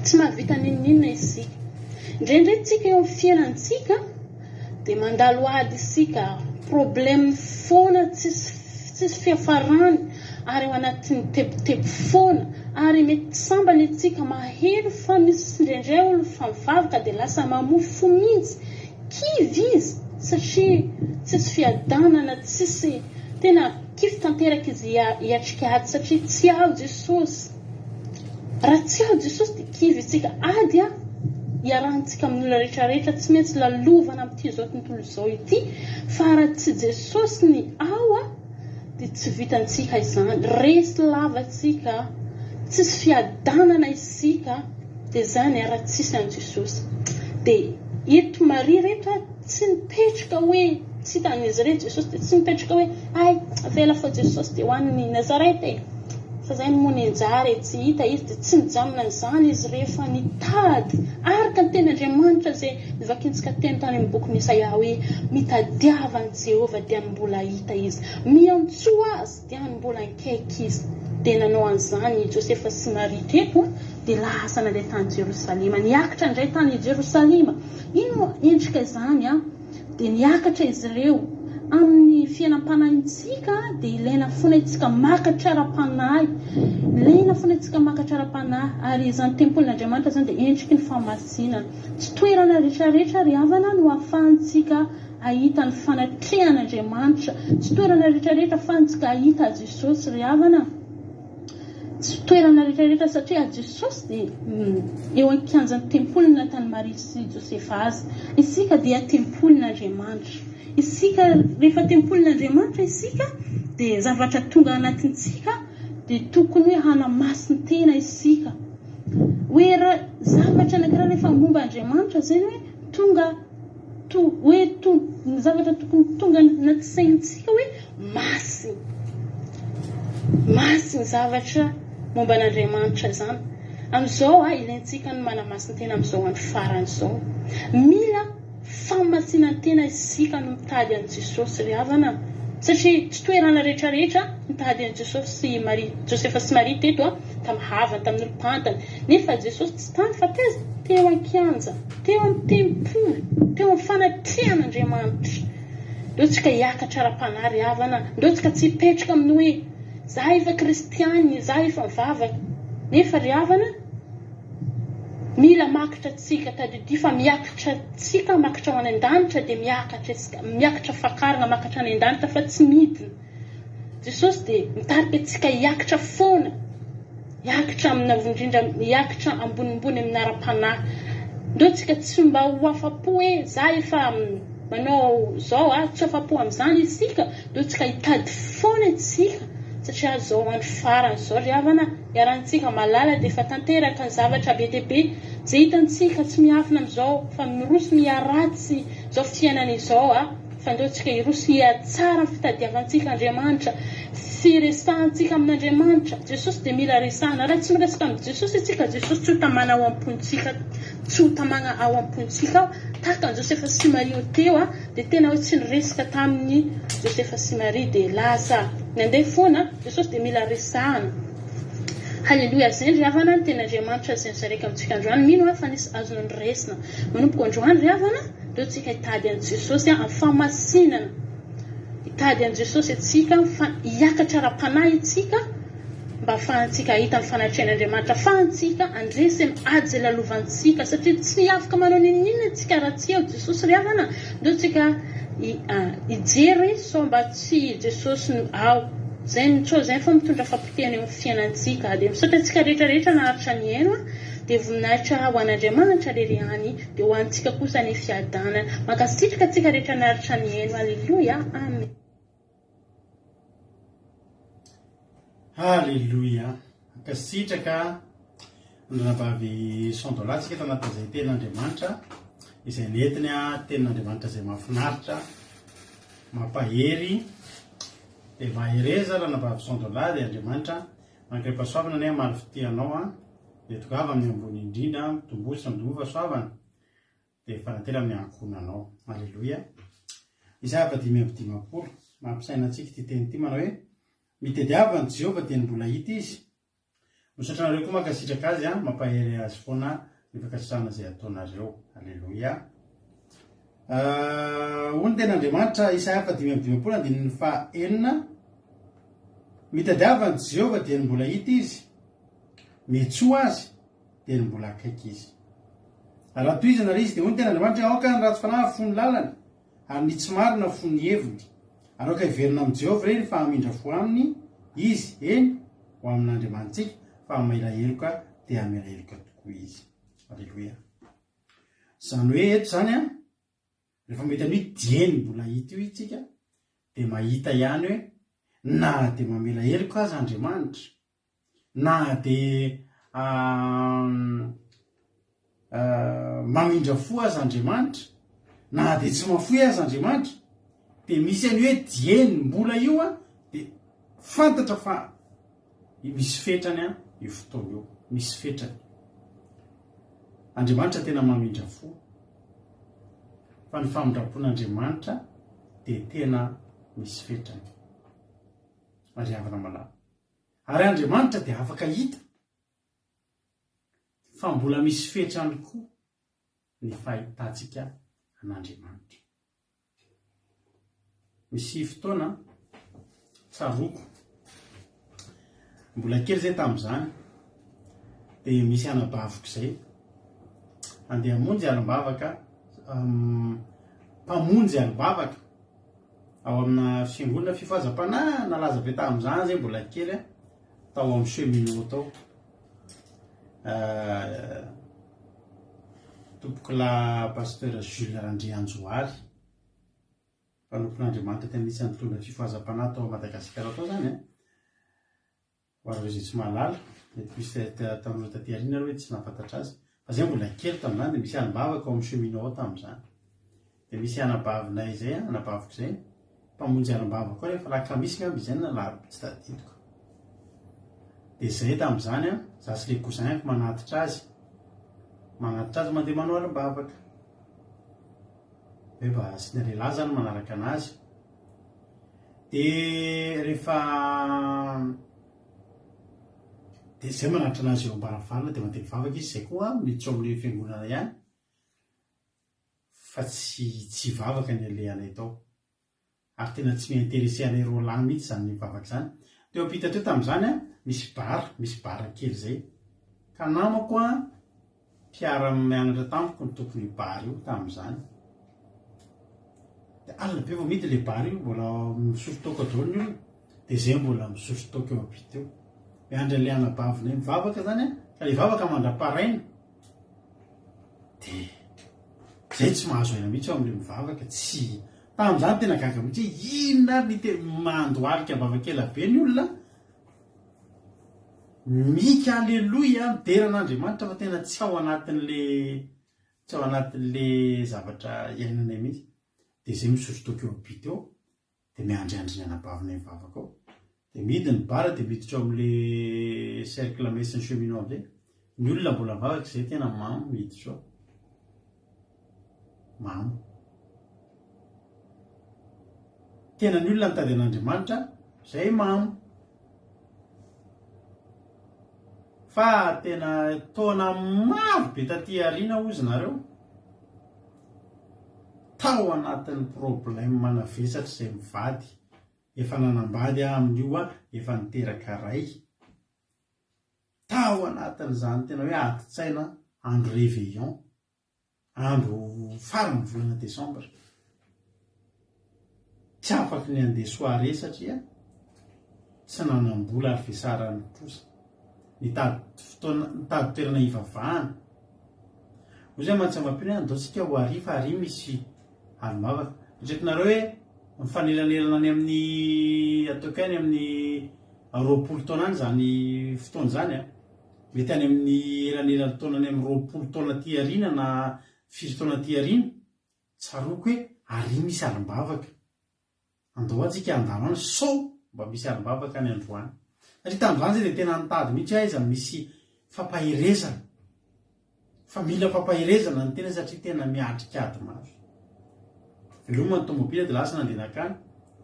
Tsy mahavita n'inon'inona isika. Indraindray tsika eo amin'ny fiainantsika Dia mandalo ady isika, problème foana tsisy tsisy fiafarany ary ao anatin'ny tebiteby foana ary mety sambany isika maheno fa misy indraindray olo fa mivavaka dia lasa mamoa fo mihitsy, kivy izy satria tsisy fiadanana, tsisy tena kivy tanteraka izy hiatrika ady satria tsy ao Jesosy. Raha tsy ao Jesosy dia kivy isika. Ady an! Iarahantsika amin'ny olona rehetra rehetra tsy maintsy lalovana amin'ity izao tontolo izao ity fa raha tsy Jesosy ny ao an! dia tsy vitantsika izany. Resy lava tsika, tsisy fiadanana isika dia izany an raha tsisy an'i Jesosy. Dia eto Maria reto an! Tsy nipetraka hoe tsy hitan'izy ireo Jesosy dia tsy nipetraka hoe hay avela fa Jesosy dia ho any Nazareth e! Fa zay moa nianjara e, tsy hita izy dia tsy nijanona an'izany izy rehefa nitady araka ny tenin'Andriamanitra izay novakintsika teny tany amin'ny bokin'i Isaia hoe mitadiava an'i Jehovah dia ny mbola hita izy, miantsoa azy dia ny mbola nikaiky izy. Dia nanao an'izany i Josefa sy Maria teto dia lasa nandeha tany Jerosalema, niakatra indray tany Jerosalema. Inona endrika izany an? Dia niakatra izy ireo. Amin'ny fiainam-panahintsika dia ilaina foana isika makatra ara-panahy. Ilaina foana isika makatra ara-panahy. Ary izany tempolin'Andriamanitra izany dia endriky ny fahamasinana. Tsy toerana rehetrarehetra ry havana no ahafahantsika hahita ny fanatrehan'Andriamanitra. Tsy toerana rehetrarehetra ahafahantsika hahita Jesosy ry havana. Tsy toerana rehetra rehetra satria Jesosy dia eo an-kianjan'ny tempoly nahitan'i Maria sy Josefa azy. Isika dia tempolin'Andriamanitra. Isika rehefa tempolin'Andriamanitra isika dia zavatra tonga anatintsika dia tokony hoe hanamasin-tena isika. Hoe zavatra anankiray rehefa momba Andriamanitra izay hoe tonga. to hoe to ny zavatra tokony tonga anaty saintsika hoe masina. Masina zavatra momba an'Andriamanitra izany. Amin'izao a, ilaintsika ny manamasin-tena amin'izao andro farany izao. Mila Fahamasinan-tena isika no mitady an'i Jesosy ry havana satria tsy toerana rehetra rehetra nitady an'i Jesosy sy i Maria, Josefa sy Maria teto a, tamin'ny havany, tamin'ny olom-pantany, nefa Jesosy tsy tany fa taiza? Teo an-kianja, teo amin'ny tempoly, teo amin'ny fanatrehan'Andriamanitra. Ndao tsika hiakatra ara-panahy ry havana, ndao tsika tsy hipetraka amin'ny hoe za efa kristianina, za efa mivavaka, nefa ry havana, Mila makatra tsika, tadidio fa miakatra tsika makatra ho any an-danitra dia miakatra isika, miakatra fakarana makatra any an-danitra fa tsy midina. Jesosy dia mitarika antsika hiakatra foana, hiakatra amina indrindra hiakatra ambonimbony amin'ny ara-panahy. Ndao tsika tsy mba ho afa-po hoe za efa manao zao a, tsy afa-po amin'izany isika, ndao tsika hitady foana isika satria zao andro farany zao ry havana. Iarahantsika malala dia efa tanteraka ny zavatra be dia be izay hitantsika tsy miafina amin'izao fa miroso miharatsy izao fiainana izao a! Fa ndao tsika hiroso hihatsara ny fitadiavantsika Andriamanitra firesahantsika amin'Andriamanitra Jesosy dia mila resahana raha tsy miresaka amin'i Jesosy isika Jesosy tsy ho tamana ao am-pontsika tsy ho tamagna ao am-pontsika ao tahaka an'i Josefa sy Maria teo a! Dia tena hoe tsy niresaka tamin'i Josefa sy Maria dia lasa nandeha foana Jesosy dia mila resahana. Haleloia Zay ry havana ny teny Andriamanitra izay nizareka amintsika androany mino aho fa nisy azonao noresina manomboka androany ry havana ndeo tsika hitady an'i Jesosy amin'ny fahamasinana hitady an'i Jesosy antsika fa hiakatra ara-panahy itsika mba afahantsika hahita ny fanatrehan'Andriamanitra afahantsika handresy amin'ny ady izay lalovantsika satria tsy afaka manao n'inon'inona isika raha tsy eo Jesosy ry havana ndeo tsika hijery sao mba tsy Jesosy no ao zay no sao zay fa mitondra fapotehana eo amin'ny fiainantsika dia misaotra antsika rehetra rehetra naharitra nihaino dia voninahitra ho an'Andriamanitra rery ihany dia ho antsika kosa ny fiadanana mankasitraka antsika rehetra naharitra nihaino aleloia amen. Haleloia! Mankasitraka ny ranabavy Sandola tsika tanatin'izay tenin'Andriamanitra izay nentiny tenin'Andriamanitra izay mahafinaritra, mampahery. Dia mahereza ranabavy Sandola dia Andriamanitra mankaim-pahasoavana anie hamaly fitia anao an. Dia tongava amin'ny ambony indrindra, mitomboa sy mitomboa fahasoavana. Dia fanantena amin'ny ankohonanao. Aleloia. Isaia faha 55, mampisaina antsika ity teny ity manao hoe, Mitediava an'i Jehovah dia ny mbola hita izy. Misaotra anareo koa mankasitraka azy an, mampahery azy foana ny fankasitrahana izay ataonareo. Aleloia. Hoy ny tenin'Andriamanitra, Isaia faha 55 andininy faha enina, Mitadiava an'i Jehovah dia ny mbola hita izy, miantsoa azy dia ny mbola akaiky izy. Ary raha tohizana ilay izy dia hoy ny tenin'Andriamanitra hoe, Aoka ny ratsy fanahy hahafoy ny lalany, ary ny tsy marina hahafoy ny heviny. Ary aoka hiverina amin'i Jehovah ireny fa hamindra fo aminy izy, eny, ho amin'Andriamanitsika, fa hamela heloka dia hamela heloka tokoa izy. Aleloia. Izany hoe eto izany an, rehefa mahita an'io dieny mbola hita io isika, dia mahita ihany hoe na dia mamela heloka aza Andriamanitra, na dia mamindra fo aza Andriamanitra, na dia tsy mahafoy aza Andriamanitra, dia misy an'io hoe dieny mbola io an, dia fantatra fa misy fetrany an io fotoana io, misy fetrany. Andriamanitra tena mamindra fo, fa ny famindram-pon'Andriamanitra dia tena misy fetrany. Ry havana malala. Ary Andriamanitra dia afaka hita fa mbola misy fetrany koa ny fahitantsika an'Andriamanitra. Misy fotoana tsaroako, mbola kely zay tamin'izany, dia misy anabaviko izay andeha hamonjy alim-bavaka, mpamonjy alim-bavaka ao amina fiangonana fifohazam-panahy nalaza be tamin'izany zay mbola kely a, tao amin'ny cheminot tao. Tompokolahy Pasteur Jules Randrianjohary, mpanompon'Andriamanitra tena anisan'ny nitondra fifohazam-panahy tao Madagasikara tao zany a. Ho anareo izay tsy mahalala, mety misy tanora taty aoriana ary hoe tsy nahafantatra azy. Fa zay mbola kely tamin'izany dia misy alim-bavaka ao amin'ny cheminot ao tamin'izany. Dia misy anabavinay izay, anabaviko izay, mpamonjy alim-bava koa rehefa alakamisy angamba izay na alarobia tsy tadidiko. Dia izay tamin'izany an, za sy le cousin-ko manatitra azy, manatitra azy mandeha manao alim-bavaka. Hoe mba asiana lehilahy zany manaraka anazy. Dia rehefa dia izay manatitra anazy eo am-baravarana dia mandeha mivavaka izy, izay koa miditra ao amin'ilay fiangonana ihany. Fa tsy tsy hivavaka ny alehanay tao. Ary tena tsy mi-interesser anay roalahy mihitsy izany mivavaka izany. Teo ampita teo tamin'izany an, misy bar, misy bar kely izay. Ka namako an, mpiara-mianatra tamiko no tompon'io bar io tamin'izany. Dia alina be vao mihidy ilay bar io, mbola misotro toaka daholo ny olona. Dia izay mbola misotro toaka eo ampita eo. Miandry an'ilay anabavinay mivavaka izany an, ka ilay vavaka mandra-paraina. Dia zay tsy mahazo aina mihitsy aho amin'ilay mivavaka, tsy, tamin'izany tena gaga mihitsy hoe inona ary ny te- mandohalika vavaka ela be ny olona, mika aleloia, midera an'Andriamanitra fa tena tsy ao anatin'le, tsy ao anatin'le zavatra iainanay mihitsy. Dia zay misotro toaka eo am-pita eo. Dia miandriandry ny anabavinay mivavaka ao. Dia mihidy ny bar dia miditra ao amin'le cercle misy ny cheminot amin'izay. Ny olona mbola mivavaka izay tena mamo miditra ao. Mamo. Tena ny olona mitady an'Andriamanitra izay mamo. Fa tena taona maro be taty aoriana hozy nareo. Tao anatin'ny problème navesatra izay mivady, efa nanambady aho amin'io aho efa niteraka ray, tao anatin'izany tena hoe adin-tsaina andro réveillon, andro faran'ny volana décembre, tsy afaky ny handeha soirée satria tsy nanam-bola ary vesaran'ny trosa. Nitady fotoana, nitady toerana hivavahana. Hoy izy mantsy amam-pino hoe andao tsika ho ary fa ary misy alim-bavaka. Eritreretinareo hoe mifanelanelana any amin'ny ataoko any amin'ny 20 taona any izany fotoana izany a. Mety any amin'ny elanelan'ny taona any amin'ny 20 taona aty aoriana na firy taona aty aoriana. Tsaroako hoe ary misy alim-bavaka. Andao antsika handalo any sao mba misy alim-bavaka any androany. Satria tamin'izany zay dia tena nitady mihitsy hoe aiza misy fampaherezana. Fa mila fampaherezana ny tena satria tena miatrika ady mafy. Veloma ny tomobila dia lasa nandeha nankany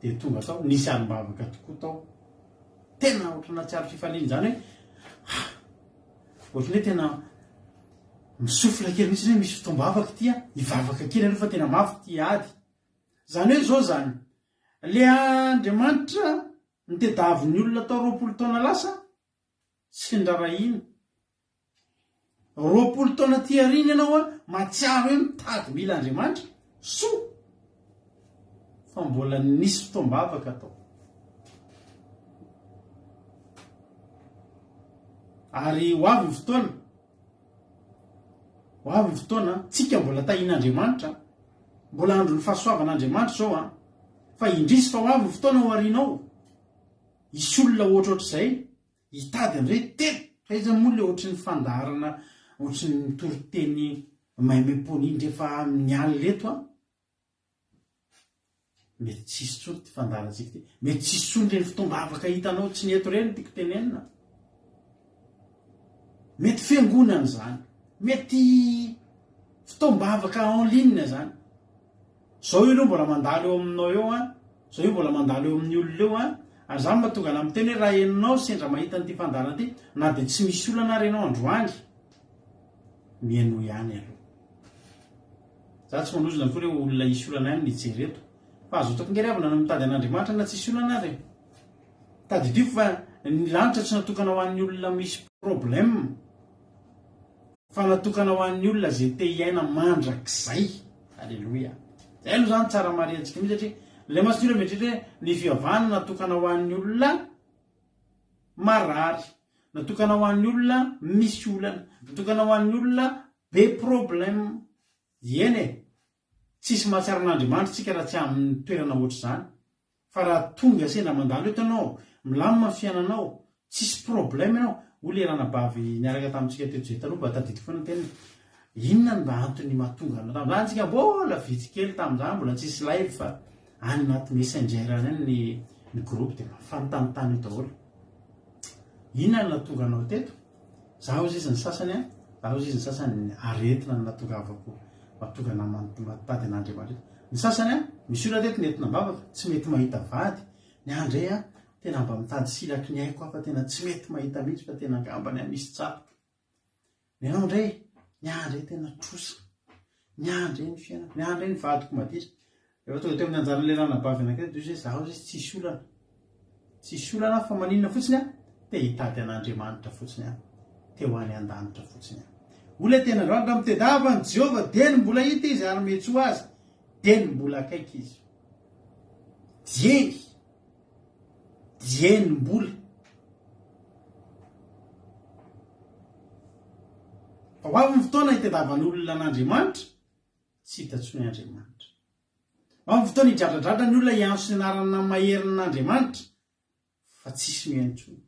dia tonga tao, nisy alim-bavaka tokoa tao. Tena ohatran'ny nahatsiaro fifaliana izany hoe ah! Ohatran'ny hoe tena misofla kely mihitsy hoe misy fotoam-bavaka ity ah, hivavaka kely aloha fa tena mafy ity ady. Zany hoe zao zany, le Andriamanitra nitediavin'ny olona tao 20 taona lasa tsy nirarahiana. 20 taona aty aoriana ianao an, mahatsiaro hoe mitady mila Andriamanitra, soa fa mbola nisy fotoam-bavaka tao. Ary ho avy ny fotoana, Ho avy ny fotoana, tsika mbola tahian'Andriamanitra, mbola andron'ny fahasoavan'Andriamanitra izao an! Fa indrisy fa ho avy ny fotoana ao aoriana ao, hisy olona ohatrohatr'izay hitady an'izay hoe tena fa iza moa ilay ohatry ny fandaharana ohatry ny mitoriteny maimaimpoana iny rehefa amin'ny alina eto an! Mety tsy hisy intsony ity fandaharantsika ity. Mety tsy hisy intsony ireny fotoam-bavaka hitanao tsy ny eto ireny no tiako tenenina. Mety fiangonana izany. Mety fotoam-bavaka en ligne izany. Zao io aloha mbola mandalo eo aminao eo an. Zao io mbola mandalo eo amin'ny olona eo an. Ary izany mahatonga anah miteny hoe raha enao sendra mahita an'ity fandaharana ity, na dia tsy misy olana ary ianao androany, mihainoa ihany aloha. Za tsy manozona akory hoe olona hisy olana ihany ny hijery eto. Fa azo ataoko nge ry havana ny mitady an'Andriamanitra na tsisy olana ary e. Tadidio fa ny lanitra tsy natokana ho an'ny olona misy problème fa natokana ho an'ny olona izay te hiaina mandrakizay. Aleloia. Zay aloha zany tsara marihantsika mihitsy satria ilay mason'ira mieritreritra hoe ny fivavahana natokana ho an'ny olona marary, natokana ho an'ny olona misy olana, natokana ho an'ny olona Be problème. Eny e! Tsisy mahatsiaro an'Andriamanitra tsika raha tsy amin'ny toerana ohatr'izany. Fa raha tonga sendra mandalo eto ianao, milamina ny fiainanao, tsisy problème ianao, hoy le ranabavy niaraka tamintsika teto izay taloha, mba tadidiko foana ny teniny. Inona no mba antony mahatonga anao? Tamin'izany tsika mbola vitsy kely tamin'izany, mbola tsisy live fa any anaty messenger any ny ny groupe dia mifanontanintany eo daholo. Inona no nahatonga anao teto? Za hozy izy ny sasany an, za hozy izy ny sasany ny aretina no nahatongavako mahatonga anah mitady an'Andriamanitra eto. Ny sasany an, misy olona teto nentina am-bavaka, tsy mety mahita vady, ny ahy indray an, tena mba mitady silaky ny aiko aho fa tena tsy mety mahita mihitsy fa tena angambany aho misy tsatoka. Ny anao indray, ny ahy indray tena trosa. Ny ahy indray ny fiainako, ny ahy indray ny vadiko maditra. Rehefa tonga teo amin'ny anjaran'ilay ranabavy anankiray dia hoy izy hoe zaho izy tsisy olana. Tsisy olana aho fa maninona fotsiny aho? Te hitady an'Andriamanitra fotsiny aho. Te ho any an-danitra fotsiny aho. Hoy ilay teny androany, raha mitedava an'i Jehovah dieny mbola hita izy ary miantsoa azy dieny mbola akaiky izy. Dieny. Dieny mbola. Fa ho avy ny fotoana hitadiavan'olona an'Andriamanitra, tsy hita intsony Andriamanitra. Ho avy ny fotoana hidradradradra ny olona hiantso ny anarana maherin'Andriamanitra, fa tsisy mihaino intsony.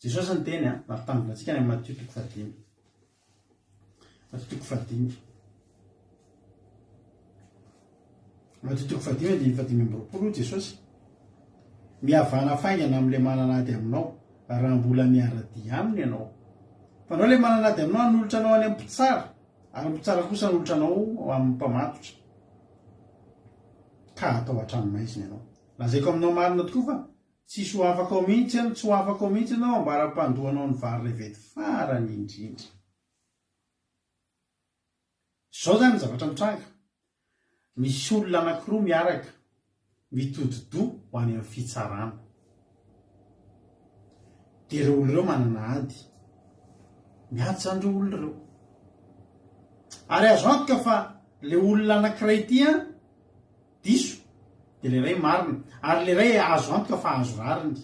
Jesosy niteny an, nampitandrina antsika any amin'ny Matio toko fahadimy. Matio toko fahadimy. Matio toko fahadimy andininy fahadimy amby roapolo hoy Jesosy, Mihavàna faingana amin'ilay manana ady aminao, raha mbola miara-dia aminy ianao. Fa anao ilay manana ady aminao hanolotra anao any amin'ny mpitsara, ary ny mpitsara kosa hanolotra anao amin'ny mpamatotra, ka hatao an-tranomaizina ianao. Lazaiko aminao marina tokoa fa Tsisy ho afaka ao mihitsy an, tsy ho afaka ao mihitsy ianao ambara-pandoanao ny vary revety farany indrindra. Izao izany ny zavatra mitranga, misy olona anankiroa miaraka mitodi-doha ho any amin'ny fitsarana. Dia ireo olona ireo manana ady. Miady izany ireo olona ireo. Ary azo antoka fa ilay olona anankiray ity an, Diso dia ilay iray marina ary ilay iray azo antoka fa azo rariny.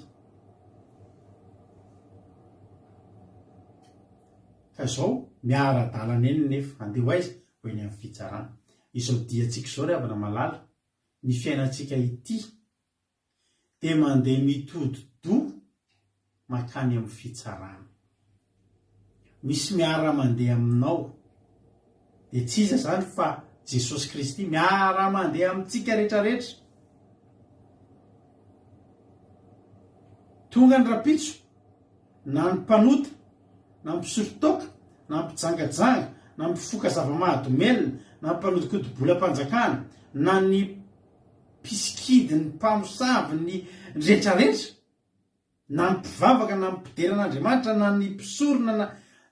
Ka izao miara-dalana eny nefa andeha ho aiza? Ho eny amin'ny fitsarana. Izao diantsika izao ry havana malala, ny fiainantsika ity dia mandeha mitodi-doha mankany amin'ny fitsarana. Misy miara-mandeha aminao, dia tsy iza izany fa Jesosy Kristy miara-mandeha amintsika rehetrarehetra. Tonga ny rahampitso, na ny mpanota, na ny mpisotro toaka, na ny mpijangajanga, na ny mpifoka zava-mahadomelina, na ny mpanodikodi-bolam-panjakana, na ny mpisikidy, ny mpamosavy, ny retraretra, na ny mpivavaka, na ny mpidera an'Andriamanitra, na ny mpisorona, na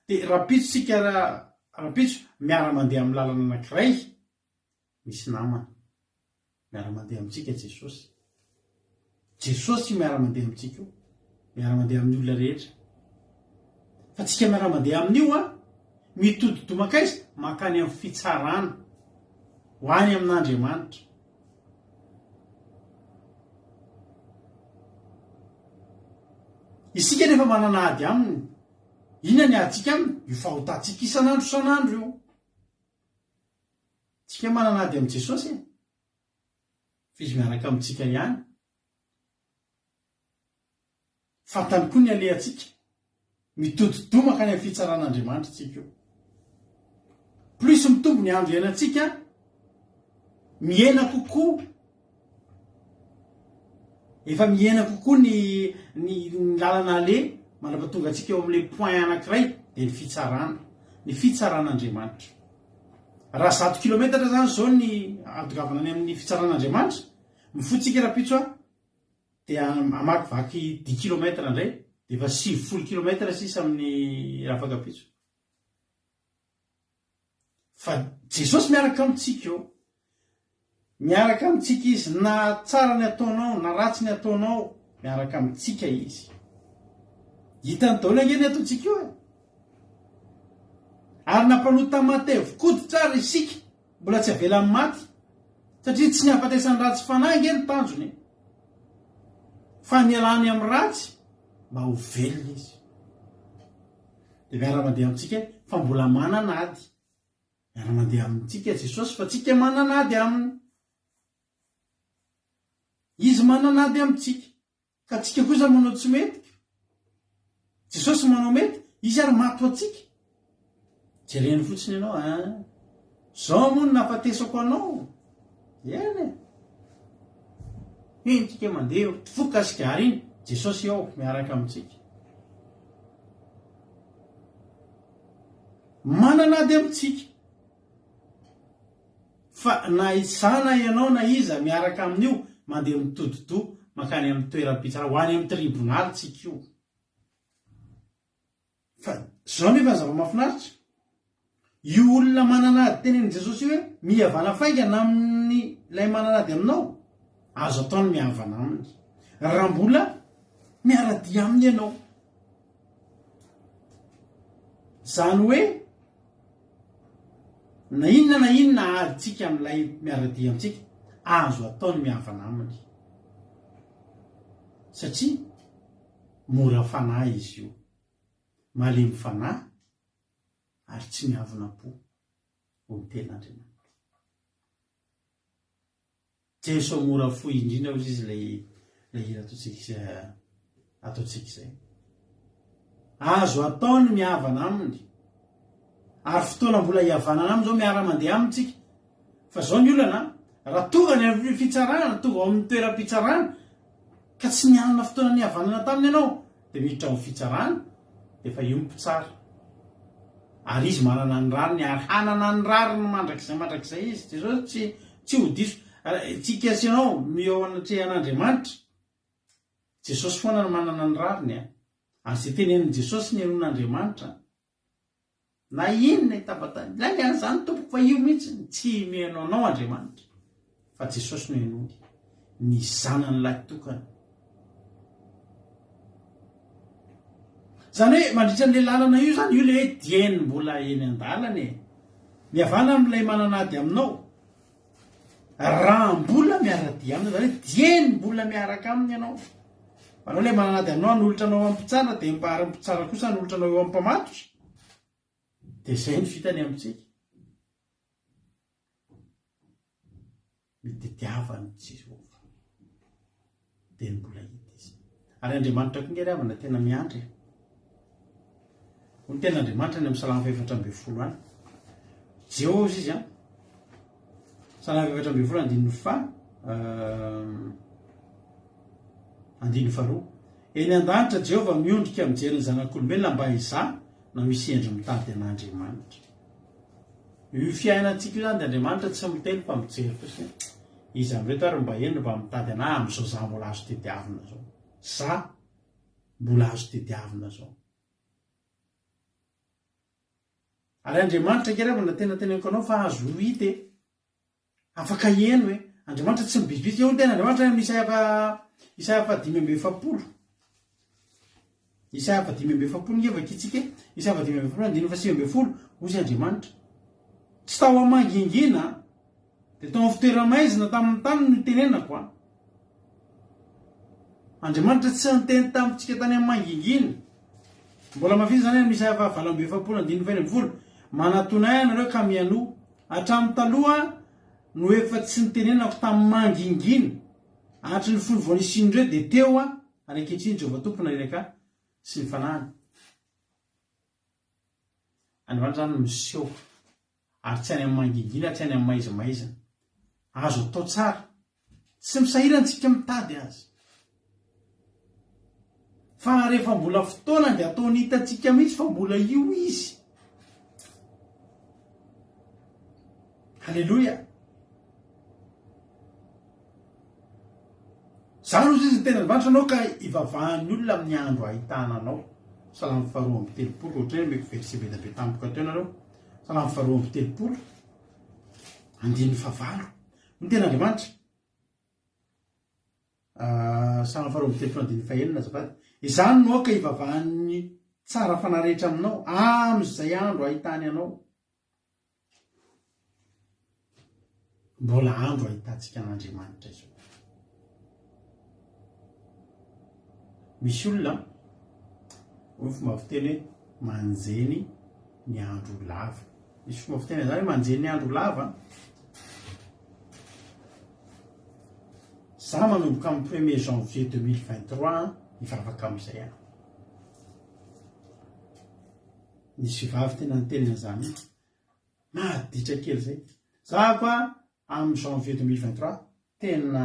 dia rahampitso isika rahampitso miara-mandeha amin'ny lalana anankiray, misy namana miara-mandeha amintsika Jesosy. Jesosy io miara-mandeha amintsika io, miara-mandeha amin'ny olona rehetra. Fa tsika miara-mandeha amin'io an, mitodi-doha mankaiza? Mankany amin'ny fitsarana. Ho any amin'Andriamanitra. Isika nefa manana ady aminy. Inona ny adintsika aminy? Io fahotantsika isan'andro isan'andro io. Tsika manana ady amin'i Jesosy e. Fa izy miaraka amintsika ihany. Fantany koa ny alehantsika. Mitodi-doha mankany amin'ny fitsaran'Andriamanitra tsika io. Plus mitombo ny andro iainantsika, mihena kokoa, efa mihena kokoa ny ny lalana aleha mandra-pahatonga antsika eo amin'ilay point anankiray dia ny fitsarana, ny fitsaran'Andriamanitra. Raha zato kilometatra zany zao ny ahatongavana any amin'ny fitsaran'Andriamanitra, mifoha tsika rahampitso a, Dia hamakivaky dix kilomètre indray dia efa 90 kilomètre sisa amin'ny rafakapitso. Fa Jesosy miaraka amintsika eo. Miaraka amintsika Izy na tsara ny ataonao na ratsy ny ataonao, miaraka amintsika Izy. Hitany daholo ange ny ataontsika eo e. Ary na mpanota matevin-koditra ary isika mbola tsy avelan'ny maty satria tsy ny hahafatesan'ny ratsy fanahy ange ny tanjony e. Fa ny hialany amin'ny ratsy mba ho velona izy. Dia miara-mandeha amintsika fa mbola manana ady. Miara-mandeha amintsika Jesosy fa tsika manana ady aminy. Izy manana ady amintsika. Ka tsika kosa manao tsy mety. Jesosy manao mety, Izy ary maty ho antsika. Jereny fotsiny ianao an! Zao moa no nahafatesako anao! Eny e! Iny tsika mandeha mifoka sigara iny, Jesosy eo miaraka amintsika. Manana ady amintsika. Fa na iza na ianao na iza miaraka amin'io mandeha mitodi-doha mankany amin'ny toeram-pitsarana, ho any amin'ny tribonaly tsika io. Fa zao nefa ny zava-mahafinaritra, io olona manana ady tenenin'i Jesosy io hoe mihavana faingana amin'ilay manana ady aminao, azo atao ny mihavana aminy, raha mbola miara-dia aminy ianao. Izany hoe na inona na inona adintsika amin'ilay miara-dia amintsika, azo atao ny mihavana aminy. Satria Mora fanahy izy io, malemy fanahy ary tsy miavona-po, hoy ny Tenin'Andriamanitra. Jeso mora fo indrindra hozy izy ilay ilay hira ataontsika ataontsika izay. Azo atao ny mihavana aminy. Ary fotoana mbola hihavanana aminy izao miara-mandeha aminy tsika. Fa izao ny olana, raha tonga any amin'ny fitsarana, tonga ao amin'ny toeram-pitsarana, ka tsy nianana fotoana nihavanana taminy ianao, dia miditra ao amin'ny fitsarana, dia efa io ny mpitsara. Ary izy manana ny rariny, ary hanana ny rariny mandrakizay mandrakizay izy. Jesosy tsy, tsy ho diso. Tsika sy ianao, eo anatrehan'Andriamanitra, Jesosy foana no manana ny rariny an. Ary izay tenenin'i Jesosy no henoin'Andriamanitra. Na inona itabatany. Lainga an'izany tompoko fa io mihitsy tsy mihaino anao Andriamanitra fa Jesosy no henoiny. Ny zanany lahy tokana. Izany hoe mandritra an'ilay lalana io izany, io ilay hoe dieny mbola eny an-dalana e. Mihavana amin'ilay manana ady aminao. Raha mbola miara-dia aminy, izany hoe dieny mbola miaraka aminy ianao. Anao ilay manana ady aminao hanolotra anao amin'ny mpitsara dia mba ary ny mpitsara kosa hanolotra anao eo amin'ny mpamatotra. Dia izay no vitany amintsika. Mitediava an'i Jehovah. Dia ny mbola hita izy. Ary Andriamanitra koa nge ry havana tena miandry e. Hoy ny tenin'Andriamanitra any amin'ny Salamo faha-14 any. Jehovah izy an. Salamo faha-14 andininy faha andininy faharoa. Eny an-danitra Jehovah miondrika mijery ny zanak'olombelona mba hizaha na misy hendry mitady an'Andriamanitra. Io fiainantsika io zany dia Andriamanitra tsy miteny fa mijery fotsiny. Iza amin'ireto ary mba hendry mba mitady anah amin'izao za mbola azo tediavina zao. Za mbola azo tediavina zao. Ary Andriamanitra ange ravana tena teneniko anao fa azo hita e. Afaka heno e. Andriamanitra tsy mibitsibitsika hoy ny tena Andriamanitra any amin'ny Isaia faha Isaia faha 45. Isaia faha 45 nge vakintsika e. Isaia faha 45 andininy faha 19 hoy Andriamanitra. Tsy tao amin'ny mangingina dia tao amin'ny fitoera-maizina tamin'ny tany no nitenenako an. Andriamanitra tsy niteny tamintsika tany amin'ny mangingina. Mbola mafy izany amin'ny Isaia faha 48 andininy faha 16. Manatona ahy ianareo ka mianoa. Hatramin'ny taloha no efa tsy nitenenako tamin'ny mangingina. Hatry ny fony vao nisian'ireo dia teo aho, ary ankehitriny Jehovah Tompo naniraka ahy sy ny Fanahiny. Andriamanitra izany no miseho, ary tsy any amin'ny mangingina, tsy any amin'ny maizimaizina. Azo atao tsara. Tsy misahirana tsika mitady azy. Fa rehefa mbola fotoana dia ataony hitantsika mihitsy fa mbola io izy. Haleloia. Zany ozy izy ny tena Andriamanitra anao ka ivavahan'ny olona amin'ny andro ahitana anao. Salamo faharoa amby telopolo, ohatra hoe omeko verset be dia be tampoka teo nareo. Salamo faharoa amby telopolo, andininy fahavalo. Ny tena Andriamanitra. Salamo faharoa amby telopolo andininy fahenina azafady. Izany no aoka hivavahan'ny tsara fanahy rehetra aminao, amin'izay andro ahitany anao. Mbola andro ahitantsika an'Andriamanitra izao. Misy olona, hoy ny fomba fiteny hoe manjeny ny andro lava. Misy fomba fiteny an'izany hoe manjeny ny andro lava. Za manomboka amin'ny premier janvier 2023 hivavaka amin'izay aho. Nisy vehivavy tena niteny an'izany mihitsy. Maditra kely izay. Za koa amin'ny janvier 2023 tena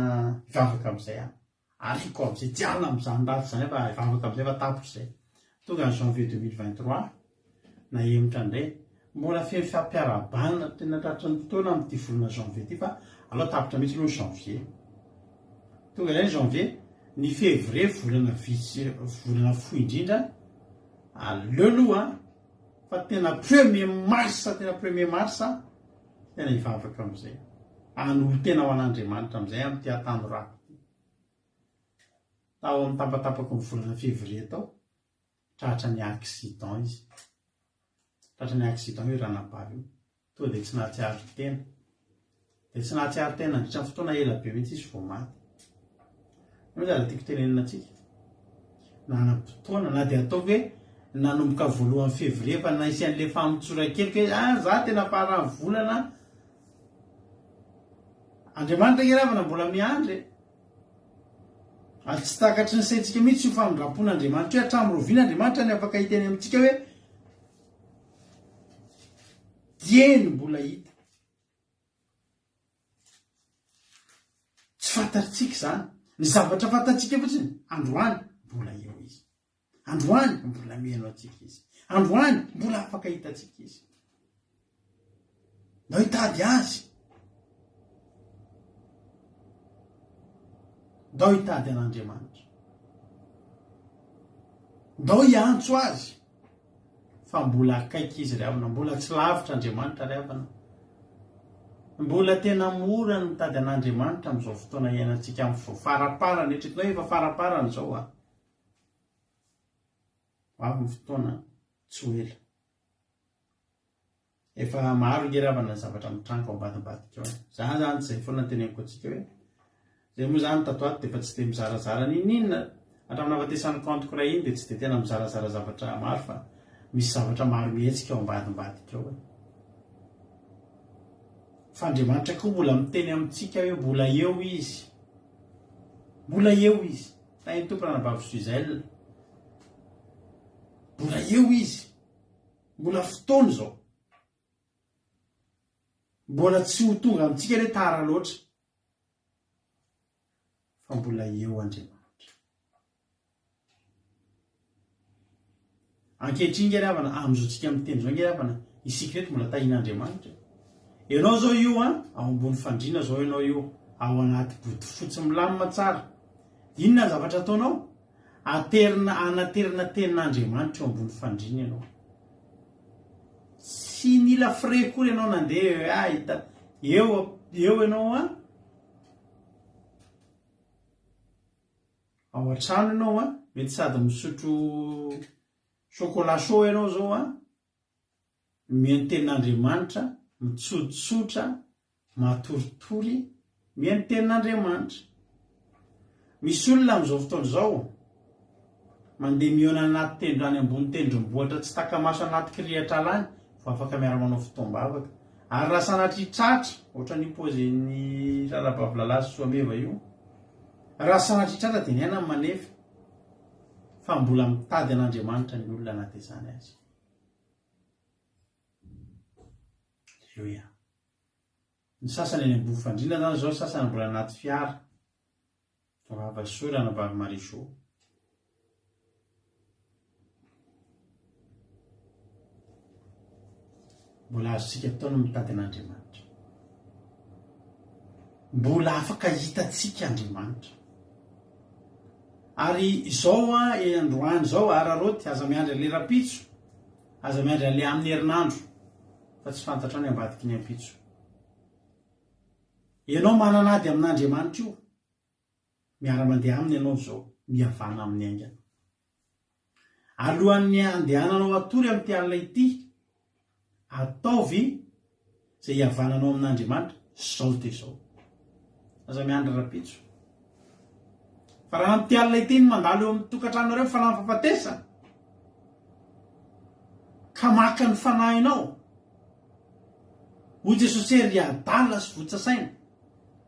hivavaka amin'izay aho. Ariko amin'izay, tsy hiala amin'izany ratsy izany aho fa hivavaka amin'izay fa tapitra izay. Tonga ny janvier 2023, nahemotra indray. Mbola feno fampiarahabana tena tratry ny fotoana amin'ity volana janvier ity fa aleo tapitra mihitsy aloha ny janvier. Tonga indray ny janvier, ny février volana vitsy, volana fohy indrindra, aleo aloha fa tena premier mars, tena premier mars tena hivavaka amin'izay. Hanolo-tena ho an'Andriamanitra amin'izay amin'ity hatanorako ity. Tao amin'ny tapatapaky ny volana février tao, tratra ny accident izy. Tratra ny accident io ranabavy io. Tonga dia tsy nahatsiaro tena. Dia tsy nahatsiaro tena nandritra ny fotoana ela be mihitsy izy vao maty. Io zany tiako tenenina antsika. Nanam-potoana na dia ataoko hoe nanomboka voalohan'ny février fa nisy an'ilay famotsoran-keloka hoe ah za tena faran'ny volana. Andriamanitra ange ravana mbola miandry e. Ary tsy takatry ny saintsika mihitsy io famindram-pon'Andriamanitra io hatramin'ny roviana Andriamanitra ny afaka hiteny amintsika hoe dieny mbola hita. Tsy fantatsika izany. Ny zavatra fantatsika fotsiny, androany mbola eo izy. Androany mbola mihaino antsika izy. Androany mbola afaka hitantsika izy. Ndao hitady azy. Ndao hitady an'Andriamanitra. Ndao hiantso azy. Fa mbola akaiky izy ry havana, mbola tsy lavitra Andriamanitra ry havana. Mbola tena mora ny mitady an'Andriamanitra amin'izao fotoana iainantsika amin'ny faraparany. Eritreretinao efa faraparany izao a. Ho avy ny fotoana, tsy ho ela. Efa maro nge ravana ny zavatra mitranga ao ambadimbadika ao e. Za zany tsy zay foana no teneniko antsika hoe, zay moa zany tato ato dia efa tsy dia mizarazara n'inon'inona, hatramin'ny nahafatesan'ny compte-ko iray iny dia tsy dia tena mizarazara zavatra maro fa misy zavatra maro mihetsika ao ambadimbadika ao e. Fa Andriamanitra koa mbola miteny amintsika hoe mbola eo Izy. Mbola eo Izy. Tahin'ny Tompo Ranabavy Suzelle. Mbola eo Izy. Mbola fotoana izao. Mbola tsy ho tonga amintsika anie tara loatra. Fa mbola eo Andriamanitra. Ankehitriny nge ry havana, amin'izao tsika miteny izao nge ry havana, isika ireto mbola tahian'Andriamanitra e. Ianao izao io an, ao ambony fandriana izao ianao io, ao anaty bodofotsy milamina tsara. Inona ny zavatra ataonao? Aterina, anaterina tenin'Andriamanitra eo ambony fandriana ianao. Tsy nila frais akory ianao nandeha eo, ah, hita, eo, eo ianao an. Ao an-trano ianao an, mety sady misotro chocolat chaud ianao izao an, mihaino tenin'Andriamanitra, mitsotsotra, matoritory, mihaino tenin'Andriamanitra. Misy olona amin'izao fotoana izao, mandeha mihaona anaty tendro any ambony tendrombohitra tsy taka-maso anaty kirihatr'ala any vao afaka miara-manao fotoam-bavaka. Ary raha sanatria tratra, ohatran'io paozin'ny Ralabavy Lalahy sy Soameva io, Raha sanatria tratra dia ny aina no manefa fa mbola mitady an'Andriamanitra ny olona na dia izany aza. Aleloia. Ny sasany any ambony fandriana zany zao, sasany mbola anaty fiara. Tongava soa ranabavy Marie Jo. Mbola azontsika atao ny mitady an'Andriamanitra. Mbola afaka hitantsika Andriamanitra. Ary izao an, e androany izao, araraoty, aza miandry an'ilay rahampitso, aza miandry an'ilay amin'ny herinandro, fa tsy fantatrao ny ambadiky ny ampitso. Ianao manana ady amin'Andriamanitra io. Miara-mandeha aminy ianao izao, mihavana aminy haingana. Alohan'ny handehananao hatory amin'ity alina ity, ataovy izay hihavananao amin'Andriamanitra izao dia izao. Aza miandry rahampitso. Fa raha amin'ity alina ity ny mandalo eo amin'ny tokantranonareo ny fanahin'ny fahafatesana, ka maka ny fanahinao, hoy Jesosy hoe ry adala sy votsa saina,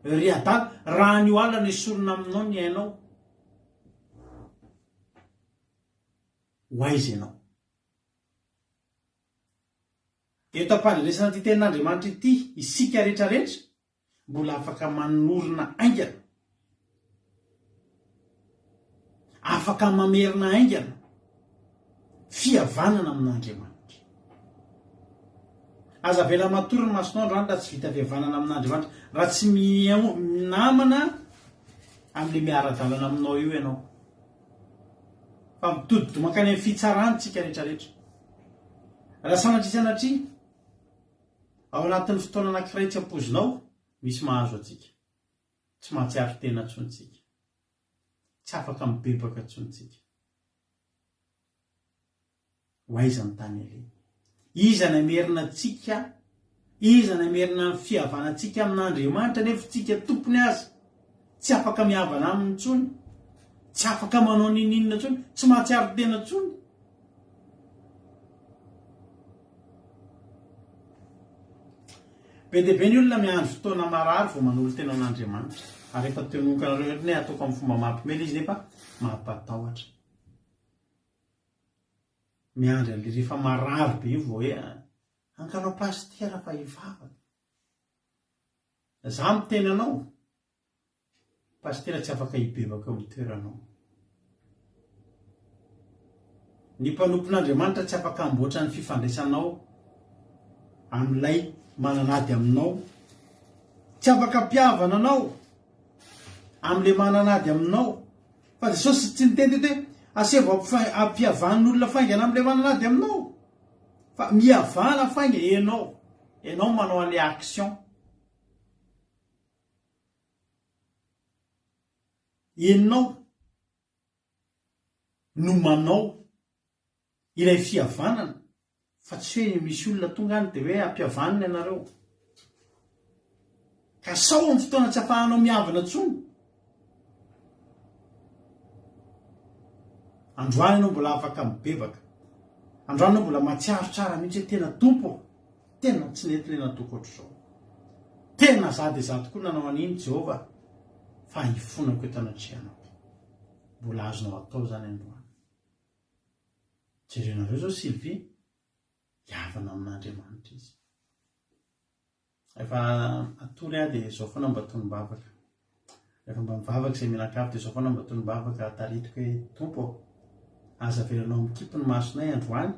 Ry adala, raha anio alina no esorina aminao ny ainao, ho aiza ianao? Eto am-pandrenesana ity tenin'Andriamanitra ity isika rehetra rehetra mbola afaka manorina haingana. Afaka mamerina haingana fihavanana amin'Andriamanitra. Aza avela matory ny masonao androany raha tsy vita fihavanana amin'Andriamanitra, raha tsy minamana amin'ilay miara-dalana aminao io ianao. Fa mitodi-doha mankany amin'ny fitsarana isika rehetra rehetra. Raha sanatria sanatria, ao anatin'ny fotoana anankiray tsy ampoizinao, misy mahazo antsika. Tsy mahatsiaro tena intsony isika. Tsy afaka mibebaka intsony isika. Ho aiza ny tany aleha? Iza ny hamerina antsika? Iza ny hamerina ny fihavanantsika amin'Andriamanitra nefa tsika tompony aza tsy afaka mihavana aminy intsony, tsy afaka manao n'inon'inona intsony, tsy mahatsiaro tena intsony? Be dia be ny olona miandry fotoana marary vao manolo-tena an'Andriamanitra. Ary efa tononiko anareo eto ny hoe ataoko amin'ny fomba mampiomehy ilay izy nefa mampatahotra. Miandry an'ilay rehefa marary be io vao hoe ankalao pasitera fa hivavaka. Za miteny anao, pasitera tsy afaka hibebaka eo amin'ny toeranao. Ny mpanompon'Andriamanitra tsy afaka hamboatra ny fifandraisanao amin'ilay manana ady aminao. Tsy afaka hampihavana anao amin'ilay manana ady aminao. Fa Jesosy tsy niteny teto hoe asevo ampihavan'olona faingana amin'ilay manana ady aminao. Fa mihavana faingana ianao. Ianao manao an'ilay action. Ianao no manao ilay fihavanana fa tsy hoe misy olona tonga any dia hoe ampihavanina ianareo. Ka sao amin'ny fotoana tsy afahanao mihavana intsony. Androany ianao mbola afaka mibebaka. Androany ianao mbola mahatsiaro tsara mihitsy hoe tena Tompo ô, tena tsy nety ilay nataoko ohatr'izao. Tena za dia za tokoa nanao an'iny Jehovah fa hifonako eto anatrehanao. Mbola azonao atao izany androany. Jerenareo izao Sylvie, hihavana amin'Andriamanitra izy. Rehefa hatory aho dia izao foana mba tonom-bavaka. Rehefa mba mivavaka izay mianakavy dia izao foana mba tonom-bavaka taritiko hoe Tompo ô, aza avelanao mikipy ny masonay androany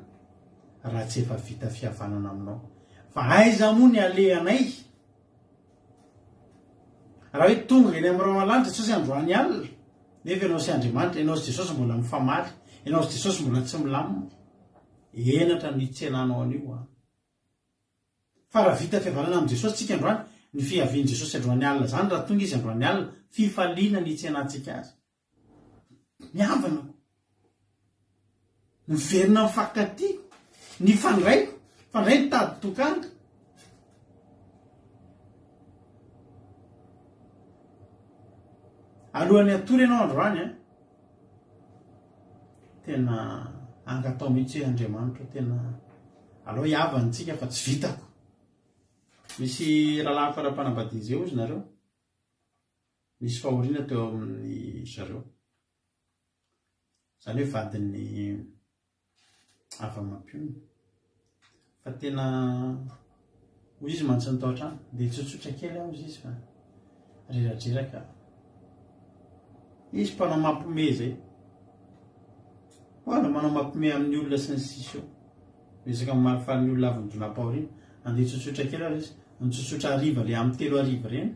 raha tsy efa vita fihavanana aminao. Fa aiza moa ny alehanay? Raha hoe tonga eny amin'ny rahona lanitra Jesosy androany alina, nefa ianao sy Andriamanitra, ianao sy Jesosy mbola mifamaly, ianao sy Jesosy mbola tsy milamina, henatra ny hitsenanao an'io an. Fa raha vita fihavanana amin'i Jesosy tsika androany, ny fiavian'i Jesosy androany alina izany, raha tonga Izy androany alina, fifaliana ny hitsenantsika Azy. Mihavana ko. Miverina mifankatia, nifandray, fandray ny tady tokana. Alohan'ny hatory ianao androany an, tena angatao mihitsy hoe Andriamanitra tena aleo hihavana tsika fa tsy vitako. Misy rahalahy ara-panambadiana izay hozy nareo. Nisy fahoriana teo amin'ny zareo. Izany hoe vadin'ny hava-mampionona. Fa tena hoy izy mantsy ny tao an-trano, dia tsotsotra kely aho hozy izy fa reradreraka aho. Izy mpanao mampime izay. Hoana manao mampime amin'ny olona sy ny sisa eo. Miezaka mamalifaly ny olona avy nidonam-pahoriana. Andeha tsotsotra kely aho izy. Nitsotsotra hariva le amin'ny telo hariva ireny.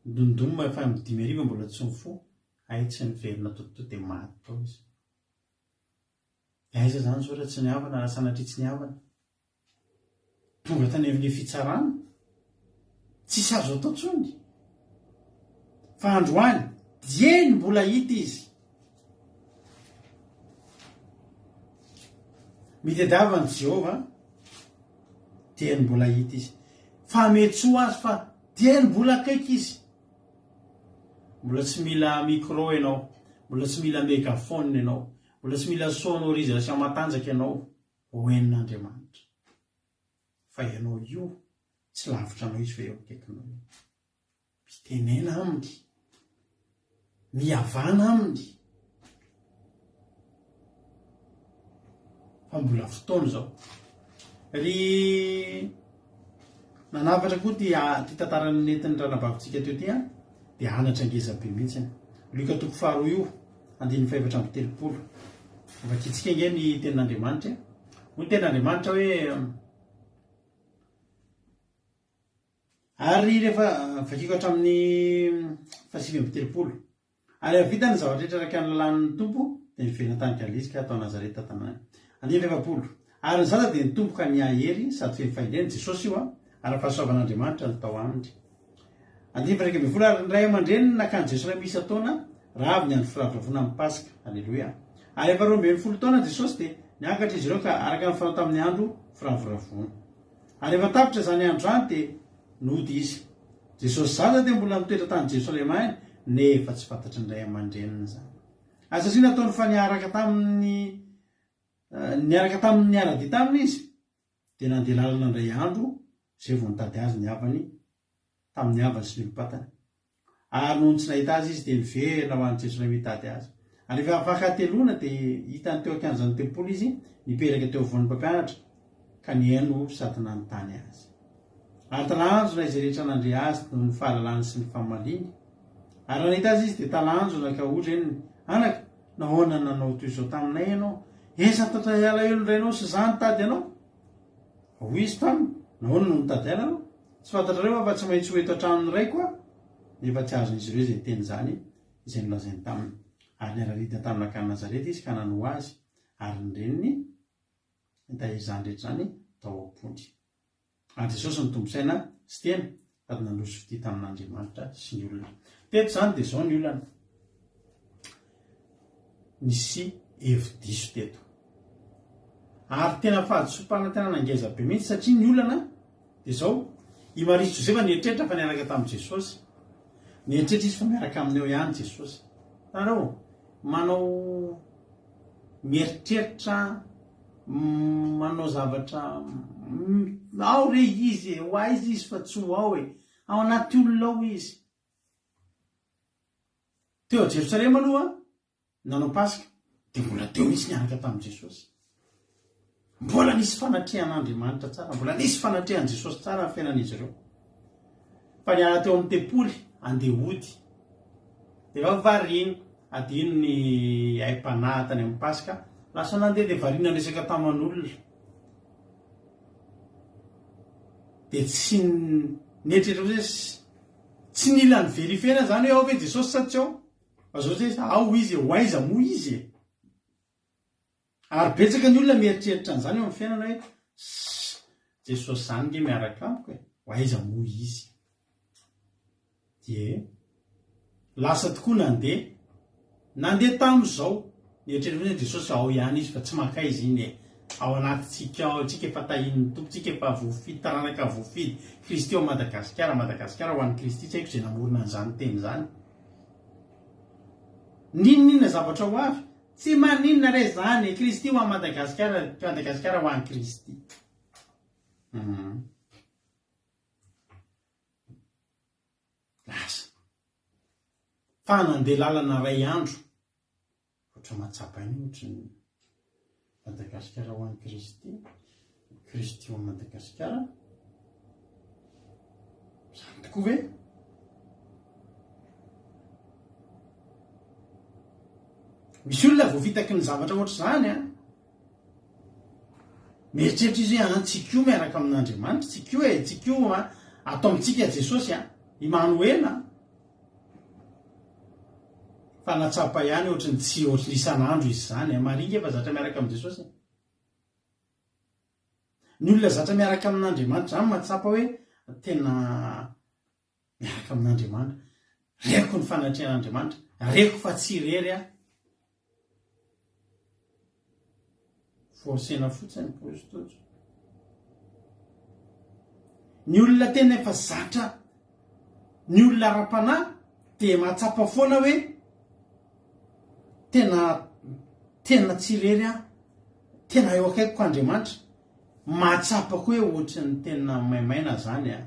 Dondom efa amin'ny 5000 mbola tsy nifoha, hay tsy niverina tototoo dia maty tao izy. Dia aiza izany izao raha tsy nihavana, raha sanatria tsy nihavana? Tonga tany amin'ny fitsarana, tsisy azo atao intsony. Fa androany, dieny mbola hita izy. Mitadiava an'i Jehovah, dieny mbola hita izy. Fa ametsoa azy fa Dieny mbola akaiky izy. Mbola tsy mila micro ianao, mbola tsy mila megaphone ianao, mbola tsy mila sonorisation matanjaka ianao ho henon'Andriamanitra. Fa ianao io, tsy lavitra anao izy fa eo akaikinao eo. Mitenena aminy. Mihavana aminy. Fa mbola fotoana izao. Ry nanafatra koa ity ity tantara nentin'ny ranabavintsika teo ity an, dia anatra ngeza be mihitsy. Lioka toko faharoa io, andininy fahefatra amby telopolo. Vakintsika ange ny tenin'Andriamanitra e. Hoy ny tenin'Andriamanitra hoe Ary rehefa vakiko hatramin'ny fahasivy amby telopolo. Ary avy vita ny zavatra rehetra araka ny lalàn' ny Tompo, dia niverina tany Galilia izy ka tao Nazareta tanànany. Andininy fahefapolo. Ary ny zaza dia nitombo ka nihahery sady feno fahendrena, Jesosy io an, ary ny fahasoavan' Andriamanitra no tao aminy. Andininy faha-11. Ary ny ray aman-dreniny nankany Jerosalema isan-taona, raha avy ny andro firavoravoana amin'ny Paska. Aleloia. Ary efa 12 taona Jesosy, dia niakatra izy ireo ka araka ny fanao tamin'ny andro firavoravoana. Ary rehefa tapitra izany andro izany, dia nody izy. Jesosy zaza dia mbola nitoetra tany Jerosalema ihany, nefa tsy fantatry ny ray aman-dreniny izany. Ary satria nataony fa niaraka tamin'ny niaraka tamin'ny niara-dia taminy izy, dia nandeha lalana indray andro izay vao nitady azy ny havany tamin'ny havany sy ny olom-pantany. Ary nony tsy nahita azy izy dia niverina ho any Jerosalema hitady azy. Ary rehefa afa-kateloana dia hitany teo an-kianjan'ny tempoly izy, nipetraka teo afovoan'ny mpampianatra, ka nihaino sady nanontany azy. Ary talanjona izay rehetra nandre azy noho ny fahalalany sy ny famaliany. Ary raha nahita azy izy dia talanjona ka hoy reniny, Anaka, nahoana no nanao toy izao taminay ianao? Esa tratran'ny alahelo ny rainao sy izaho nitady anao? Hoy izy taminy, Nahoana no nitady ahy nareo? Tsy fantatrareo va fa tsy maintsy ho eto an-tranon'ny raiko aho? Nefa tsy azon'izy ireo izay teny izany izay nolazainy taminy. Ary niara-nidina tamin'ny nankany Nazareta izy ka nanoa azy, ary ny reniny nitahiry izany rehetra izany tao am-pony. Ary Jesosy nitombo saina sy tena, sady nandroso fitia tamin'Andriamanitra sy ny olona. Teto izany dia izao ny olana. Nisy hevi-diso teto. Ary tena fahadisoam-panantenana ngeza be mihitsy satria ny olana dia izao, i Maria sy Josefa nieritreritra fa niaraka tamin'i Jesosy. Nieritreritra izy fa miaraka aminy eo ihany Jesosy. Hitanareo, manao mieritreritra manao zavatra ao re izy e, ho aiza izy fa tsy ho ao e, ao anaty olona ao izy. Teo Jerosalema aloha nanao Paska dia mbola teo mihitsy niaraka tamin'i Jesosy. Mbola nisy fanatrehan'Andriamanitra tsara, mbola nisy fanatrehan'i Jesosy tsara ny fiainan'izy ireo. Fa niala teo amin'ny tempoly andeha hody. Dia efa variana, adino ny aim-panahy tany amin'ny Paska, lasa nandeha dia variana niresaka taman'olona. Dia tsy nieritreritra hoe tsy nila ni-verifier-na izany hoe ao ve Jesosy sa tsy ao. Fa zao zay ao izy e, ho aiza moa izy e? Ary betsaka ny olona mieritreritra an'izany eo amin'ny fiainana hoe ssss Jesosy zany nge miaraka amiko e, ho aiza moa izy? Dia lasa tokoa nandeha, nandeha tamin'izao, nieritreritra fotsiny hoe Jesosy ao ihany izy fa tsy mankaiza iny e, ao anatintsika ao, tsika efa tahian'ny Tompo, tsika efa voafidy, taranaka voafidy, Kristy ao Madagasikara, Madagasikara ho an'i Kristy, tsy haiko izay namorona an'izany teny izany. N'inon'inona zavatra ho avy, tsy maninona re zany e, Kristy ho an'i Madagasikara, Madagasikara ho an'i Kristy. Hum. Lasa. Fa nandeha lalana ray andro. Ohatra mahatsapa aina ohatry ny Madagasikara ho an'i Kristy, Kristy ho an'i Madagasikara. Izany tokoa ve? Misy olona voafitaky ny zavatra ohatr'izany an. Mieritreritra izy hoe an tsy ko miaraka amin'Andriamanitra, tsy ko e, tsy ko an, ato amintsika Jesosy an, Imanoela an. Fa nahatsapa ihany ohatry ny tsy ohatry ny isan'andro izy izany an. Maria nge efa zatra miaraka amin'i Jesosy e. Ny olona zatra miaraka amin'Andriamanitra izany mahatsapa hoe tena miaraka amin'Andriamanitra. Reko ny fanatrehan'Andriamanitra, reko fa tsy irery aho. Forcena fotsiny pozy tojo. Ny olona tena efa zatra ny olona ara-panahy dia mahatsapa foana hoe tena tena tsy irery aho, tena eo akaikiko Andriamanitra, mahatsapa koa hoe ohatry ny tena maimaina zany a.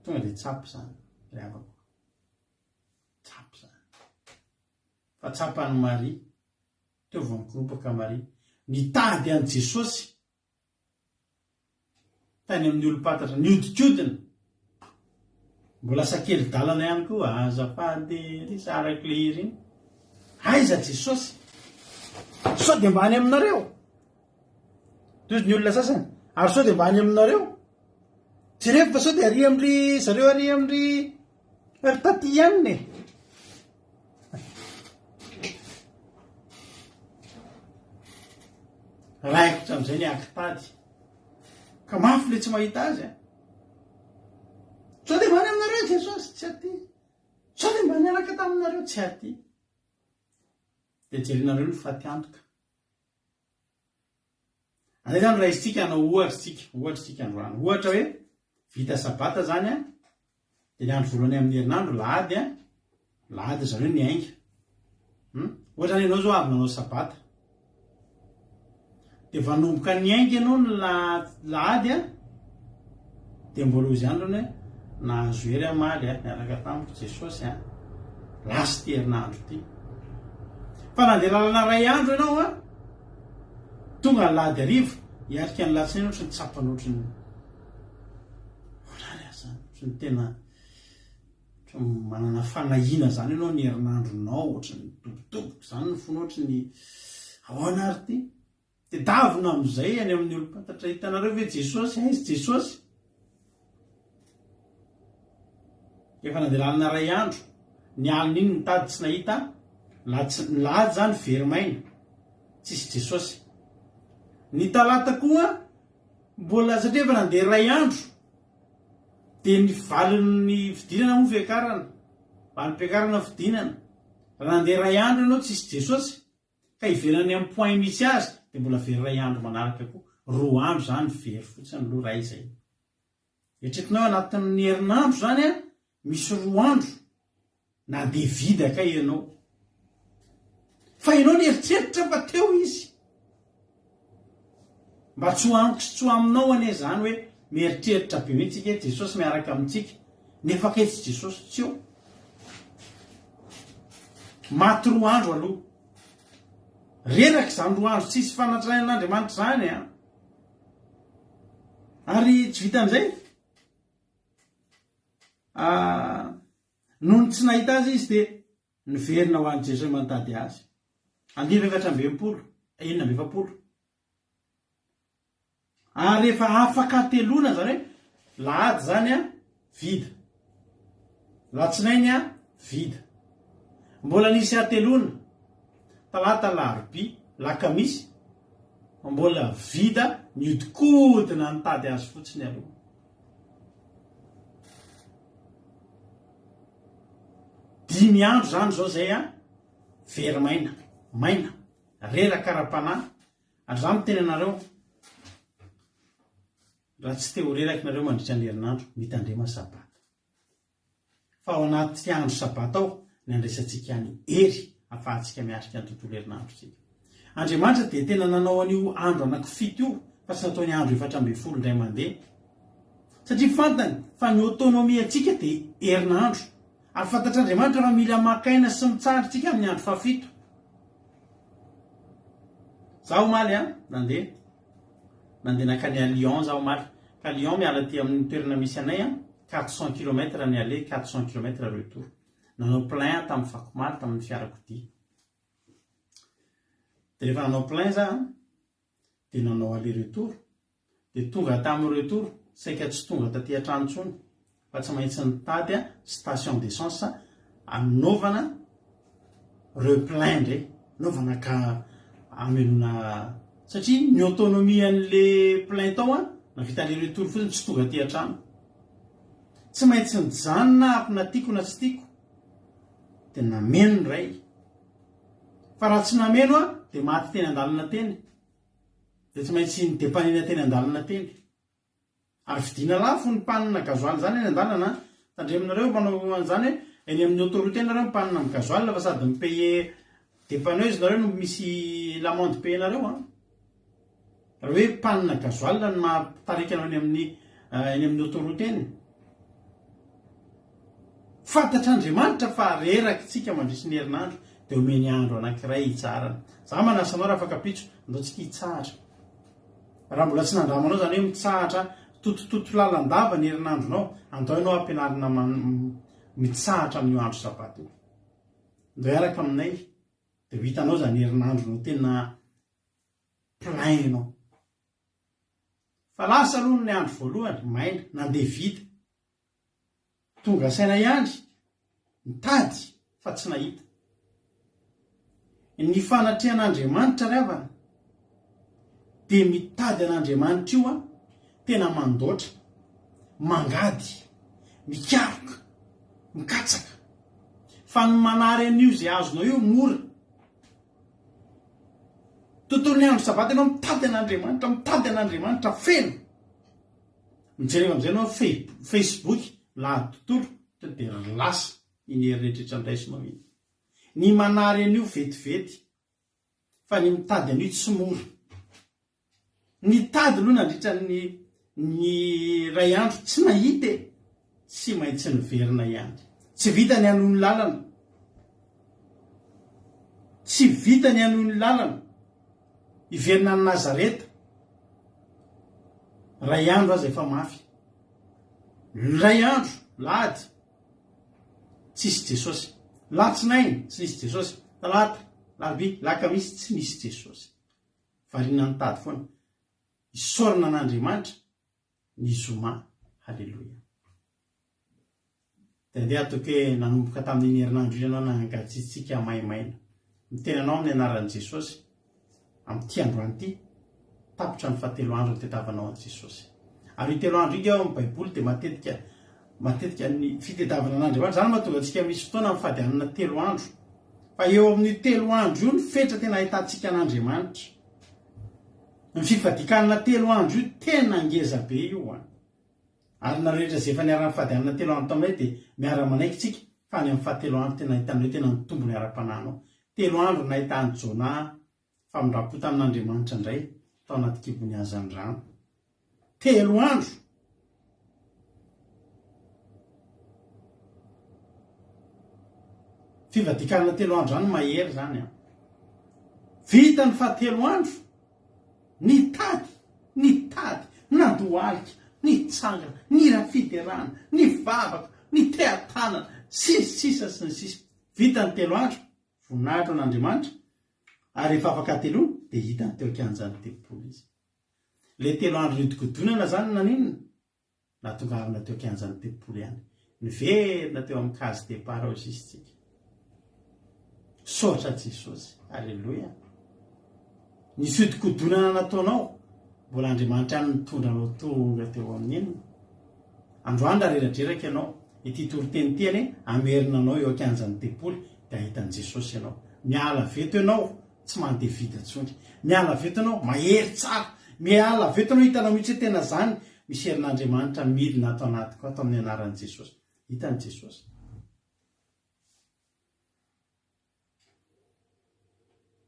Tonga dia tsapa izany ry havako. Tsapa izany. Fa tsapan'i Maria, teo vao nikoropaka Maria, nitady an'i Jesosy. Tany amin'ny olom-pantatra nihodinkodina. Mbola sakeli-dalana ihany koa, azafady ry araka ilay hira iny. Aiza Jesosy? Sao dia mba any aminareo? Toy ny olona sasany. Ary sao dia mba any aminareo? Jerevo fa sao dia ary amin-dry zareo ary amin-dry ry taty ihany e. Raikitra amin'izay ny akitady. Ka mafy le tsy mahita azy a. Sao dia mba any aminareo Jesosy? Tsy aty. Sao dia mba niaraka taminareo? Tsy aty. Dia jerenareo ny fatiantoka. Andeha izany raisintsika hanao ohatra isika, ohatra isika androany. Ohatra hoe vita sabata izany an, dia ny andro voalohany amin'ny herinandro, lahady an, lahady ry zareo niainga. Hum? Ohatra izany ianao izao avy nanao sabata. Dia vao nanomboka niainga ianao ny lahady an, dia mbola hozy ihany ireny hoe nahazo hery aho omaly an, niaraka tamiko Jesosy an, lasa ity herinandro ity. Fa nandeha lalana iray andro ianao an, tonga ny lahady hariva, hiatrika ny latsinainy ohatry ny tsapany ohatry ny ohatry ny izany, ohatry ny tena ohatry ny manana fanahiana izany ianao ny herinandronao, ohatry ny dobodoboka izany ny fonao, ohatry ny ahoana ary ity? Tedavina amin'izay any amin'ny olom-pantatra, hitanareo ve Jesosy? Aiza Jesosy? Efa nandeha lalana iray andro, ny alina iny nitady tsy nahita, ny lahady izany very maina, tsisy Jesosy. Ny talata koa mbola satria efa nandeha iray andro, dia ny valin'ny fidinana moa fiakarana, valim-piakarana fidinana. Raha nandeha iray andro ianao tsisy Jesosy, Ka ivelany amin'ny point misy azy dia mbola very iray andro manaraka koa, roa andro izany very fotsiny aloha raha izay. Eritreretinao anatin'ny herinandro izany an, misy roa andro na dia vide kay ianao. Fa ianao nieritreritra fa teo izy. Mba tsy ho amiko sy tsy ho aminao anie izany hoe mieritreritra be mihitsy tsika hoe Jesosy miaraka amintsika nefa kay tsy Jesosy tsy eo. Maty roa andro aloha. Reraka izany roa andro tsisy fanatrehan'Andriamanitra izany an. Ary tsy vitan'izay. Ah, nony tsy nahita azy izy dia Niverina ho any Jerosalema nitady azy. Andininy 64, 46. Ary rehefa afaka hateloana, izany hoe lahady izany an, vida. Latsinainy an, vida. Mbola nisy hateloana, talata, alarobia, lakamisy, mbola vida, nihodinkodina nitady azy fotsiny aloha. Dimy andro izany izao izay an, very maina, maina, reraka ara-panahy, ary izaho miteny anareo, raha tsy te ho reraka nareo mandritra ny herinandro, mitandrema sabata. Fa ao anaty andro sabata ao ny andraisantsika ny hery afahantsika miatrika ny tontolo herinandrontsika. Andriamanitra dia tena nanao an'io andro anankifito io fa tsy nataony andro 14 indray mandeha. Satria fantany fa ny autonomie antsika dia herinandro. Ary fantatr'Andriamanitra fa mila maka aina sy mitsahatra isika amin'ny andro fahafito. Zaho omaly an, nandeha. Nandeha nankany à Lyon zaho omaly. Ka Lyon miala aty amin'ny toerana misy anay an, 400 kilomètres ny aller, 400 kilomètres retour. Nanao plein aho tamin'ny fakomaly tamin'ny fiarakodia. Dia rehefa nanao plein za an, dia nanao aller retour, dia tonga tamin'ny retour saika tsy tonga taty an-trano intsony fa tsy maintsy nitady station d'essence anaovana replein indray, anaovana ka hamenoana satria ny autonomie an'le plein tao an, nahavita aller retour fotsiny tsy tonga aty an-trano. Tsy maintsy nijanona aho na tiako na tsy tiako dia nameno indray. Fa raha tsy nameno aho dia maty teny an-dalana teny. Dia tsy maintsy ni-depanner teny an-dalana teny. Ary vidiana lafo ny panne gasoil izany eny an-dalana an. Tandremonareo manao an'izany hoe eny amin'ny autoroute eny nareo mi-panne amin'ny gasoil fa sady mi-payer depanneuse nareo no misy l'amende payer-nareo an. Raha hoe panne gasoil no maha-tarika anao eny amin'ny eny amin'ny autoroute eny. Fantatr'Andriamanitra fa reraka isika mandritry ny herinandro dia omeny andro anankiray hitsaharana. Za manasa anao rafakampitso, andao tsika hitsahatra. Raha mbola tsy nandramanao izany hoe mitsahatra. Totototo lalandava ny herinandronao, andao ianao ampianarina mitsahatra amin'io andro sabata io. Andao hiaraka aminay dia ho hitanao izany herinandronao tena plein ianao. Fa lasa aloha ny andro voalohany, maina, nandeha vita. Tonga saina ihany, nitady fa tsy nahita. Ny fanatrehan'Andriamanitra ry havana dia mitady an'Andriamanitra io an, tena mandoatra, mangady, mikaroka, mikatsaka. Fa ny manary an'io izay azonao io mora. Tontolon'ny andro sabata ianao mitady an'Andriamanitra, mitady an'Andriamanitra feno. Mijereva amin'izay ianao Facebook, lahady tontolo, tonga dia lasa iny hery rehetra andraisinao iny. Ny manary an'io vetivety, fa ny mitady an'io tsy mora. Nitady aloha nandritra ny ny iray andro tsy nahita e! Tsy maintsy niverina ihany. Tsy vita ny hanohy ny lalana. Tsy vita ny hanohy ny lalana. Hiverina any Nazareta. Iray andro aza efa mafy. Iray andro, lahady, tsisy Jesosy. Latsinainy, tsy nisy Jesosy. Talata, larobia, lakamisy, tsy nisy Jesosy. Variana nitady foana. Isaorana an'Andriamanitra ny zoma. Haleloia. Dia andeha ataoko hoe nanomboka tamin'iny herinandro iny ianao nangatsiatsiaka maimaina. Miteny anao amin'ny anaran'i Jesosy, amin'ity androany ity, tapitra ny fahatelo andro nitediavanao an'i Jesosy. Ary io telo andro io ao amin'ny Baiboly dia matetika matetika ny fitediavana an'Andriamanitra. Izany no mahatonga antsika misy fotoana mifady hanina telo andro. Fa eo amin'io telo andro io ny fetra tena ahitantsika an'Andriamanitra. Ny fifadian-kanina telo andro io tena ngeza be io an. Ary nareo rehetra izay efa niara-nifady hanina telo andro taminay dia miara-manaiky tsika fa any amin'ny fahatelo andro tena ahitanao hoe tena nitombo ny ara-panahinao. Telo andro nahitan'i Jonah famindram-po tamin'Andriamanitra indray tao anaty kibon'ny hazandrano. Telo andro! Fivadikanana telo andro izany mahery izany an. Vita ny fahatelo andro, nitady, nitady, nandohalika, nitsangana, nihira fiderana, nivavaka, niteha-tanana, sy ny sisa sy ny sisa. Vita ny telo andro, voninahitra ho an'Andriamanitra, ary rehefa afaka hateloana dia hitany teo an-kianjan'ny tempoly izy. Ilay telo andro nihodinkodinana izany naninona? Nahatongavana teo an-kianjan'ny tempoly ihany. Niverina teo amin'ny case départ ao sisa isika. Misaotra Jesosy. Aleloia. Ny fihodinkodinana nataonao, mbola Andriamanitra ihany nitondra anao tonga teo amin'ny inona? Androany raha reradreraka ianao, ity toriteny ity anie hamerina anao eo an-kianjan'ny tempoly dia hahita an'i Jesosy ianao. Miala avy eto ianao, tsy mandeha vide intsony. Miala avy eto ianao, mahery tsara. Miala avy eto ianao, hitanao mihitsy hoe tena izany misy herin'Andriamanitra midina ato anatiko ato amin'ny anaran'i Jesosy. Hitan'i Jesosy.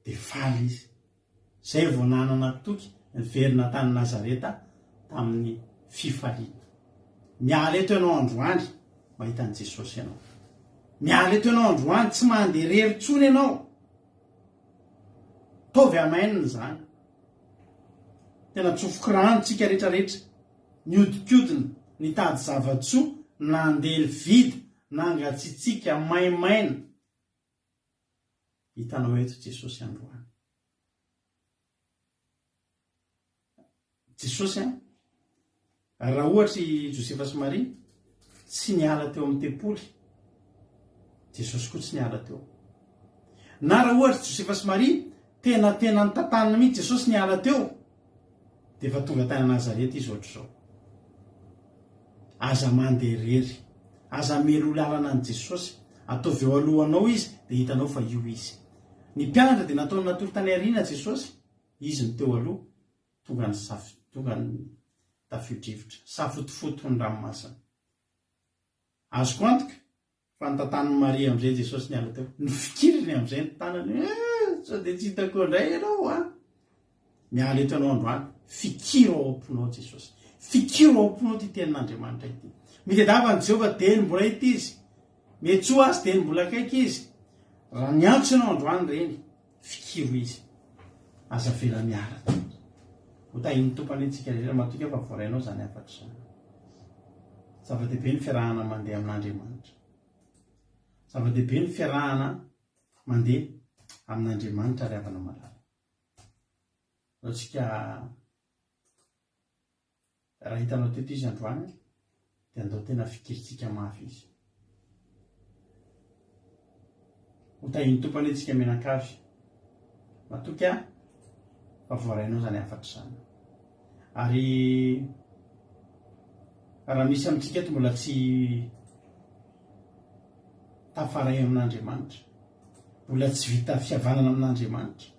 Dia faly izy. Izay vao nanana toky niverina tany Nazareta tamin'ny fifaliana. Miala eto ianao androany, mahita an'i Jesosy ianao. Miala eto ianao androany, tsy mandeha irery intsony ianao. Ataovy amen izany. Tena tsofiko rano tsika rehetra rehetra. Niodikodina, nitady zava-tsoa, nandeha vide, nangatsiatsiaka, maimaina. Hitanao eto Jesosy androany. Jesosy an, raha ohatra i Josefa sy Maria tsy niala teo amin'ny tempoly, Jesosy koa tsy niala teo. Na raha ohatra Josefa sy Maria tena tena nitantanina mihitsy Jesosy niala teo, dia efa tonga tany Nazareta izy ohatr'izao. Aza mandeha irery. Aza mialoha lalana an'i Jesosy. Ataovy eo alohanao Izy dia hitanao fa io Izy. Ny mpianatra dia nataony natory tany aoriana Jesosy, Izy no teo aloha, tonga ny safo, tonga ny tafio-drivotra, safotofoto ny ranomasina. Azoko antoka fa notantanin'i Maria amin'izay Jesosy niala teo. Nofikiriny amin'izay ny tanany, eh, sao dia tsy hitako indray ianao an! Miala eto ianao androany, fikiro ao am-ponao Jesosy. Fikiro ao am-ponao ity tenin'Andriamanitra ity. Mitadiava an'i Jehovah dieny mbola hita izy. Miantsoa azy dieny mbola akaiky izy. Raha niantso ianao androany reny, fikiro izy. Aza avela miala. Ho tahin'ny Tompo anie tsika rehetra. Matoky aho fa voarainao izany hafatra izany. Zava-dehibe ny fiarahana mandeha amin'Andriamanitra. Zava-dehibe ny fiarahana mandeha amin'Andriamanitra ry havana malala. Andao tsika Raha hitanao teto izy androany dia andao tena fikirintsika mafy izy. Ho tahin'ny Tompo anie tsika mianakavy. Matoky aho fa voarainao izany hafatra izany. Ary raha misy amintsika eto mbola tsy tafaray amin'Andriamanitra, mbola tsy vita fihavanana amin'Andriamanitra,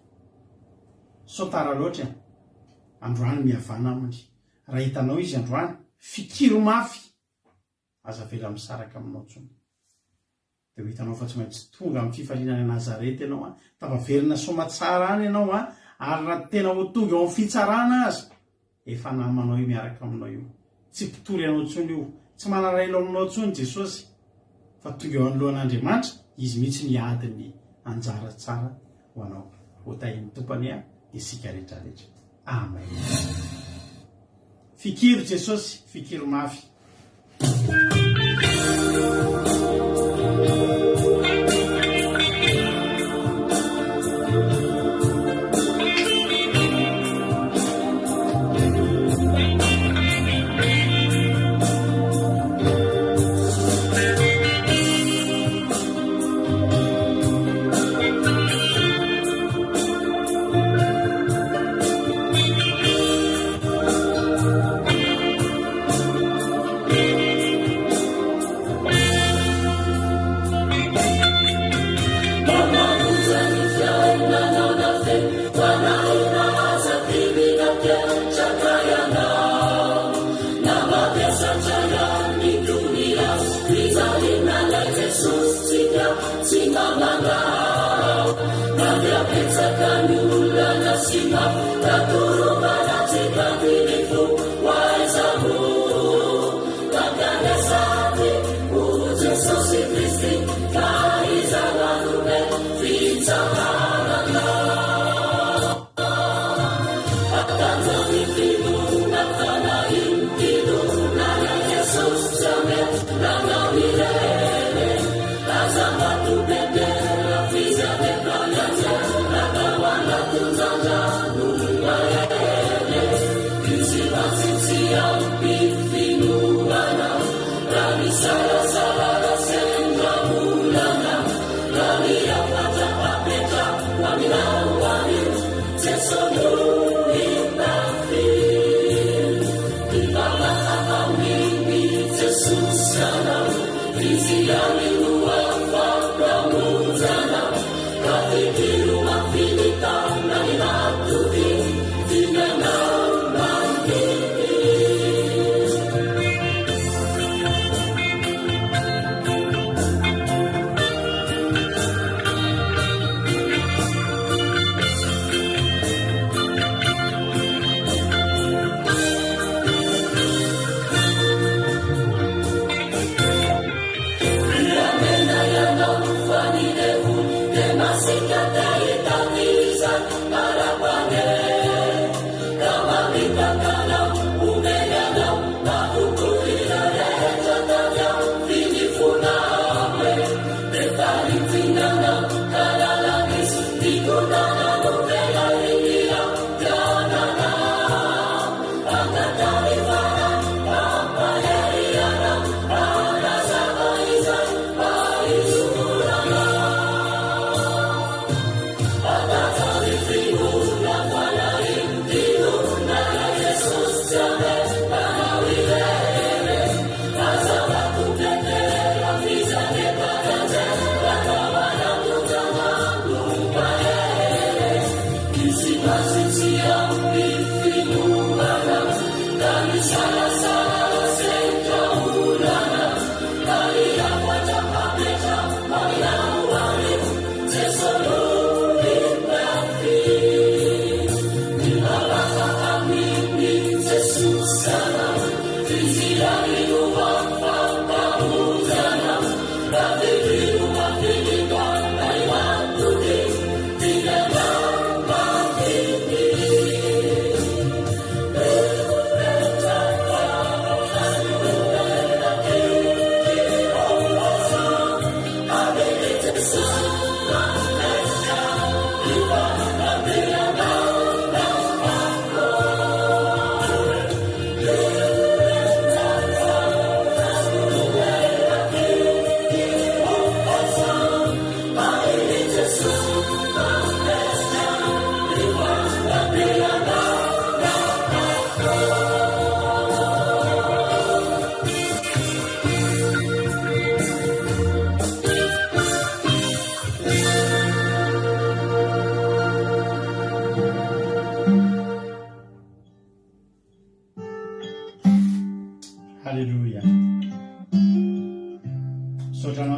sao tara loatra e. Androany mihavana aminy. Raha hitanao izy androany, fikiro mafy! Aza avela misaraka aminao intsony. Dia ho hitanao fa tsy maintsy tonga amin'ny fifaliana any Nazareta ianao an, tafaverina soamatsara any ianao an, ary raha tena ho tonga eo amin'ny fitsarana aza, efa namanao io miaraka aminao io. Tsy mpitory anao intsony io, tsy manarailo aminao intsony Jesosy, fa tonga eo anoloan'Andriamanitra, Izy mihitsy no hiady ny anjara tsara ho anao. Ho tahin'ny Tompo anie isika rehetra rehetra. Amen. Fikiro Jesosy, fikiro mafy.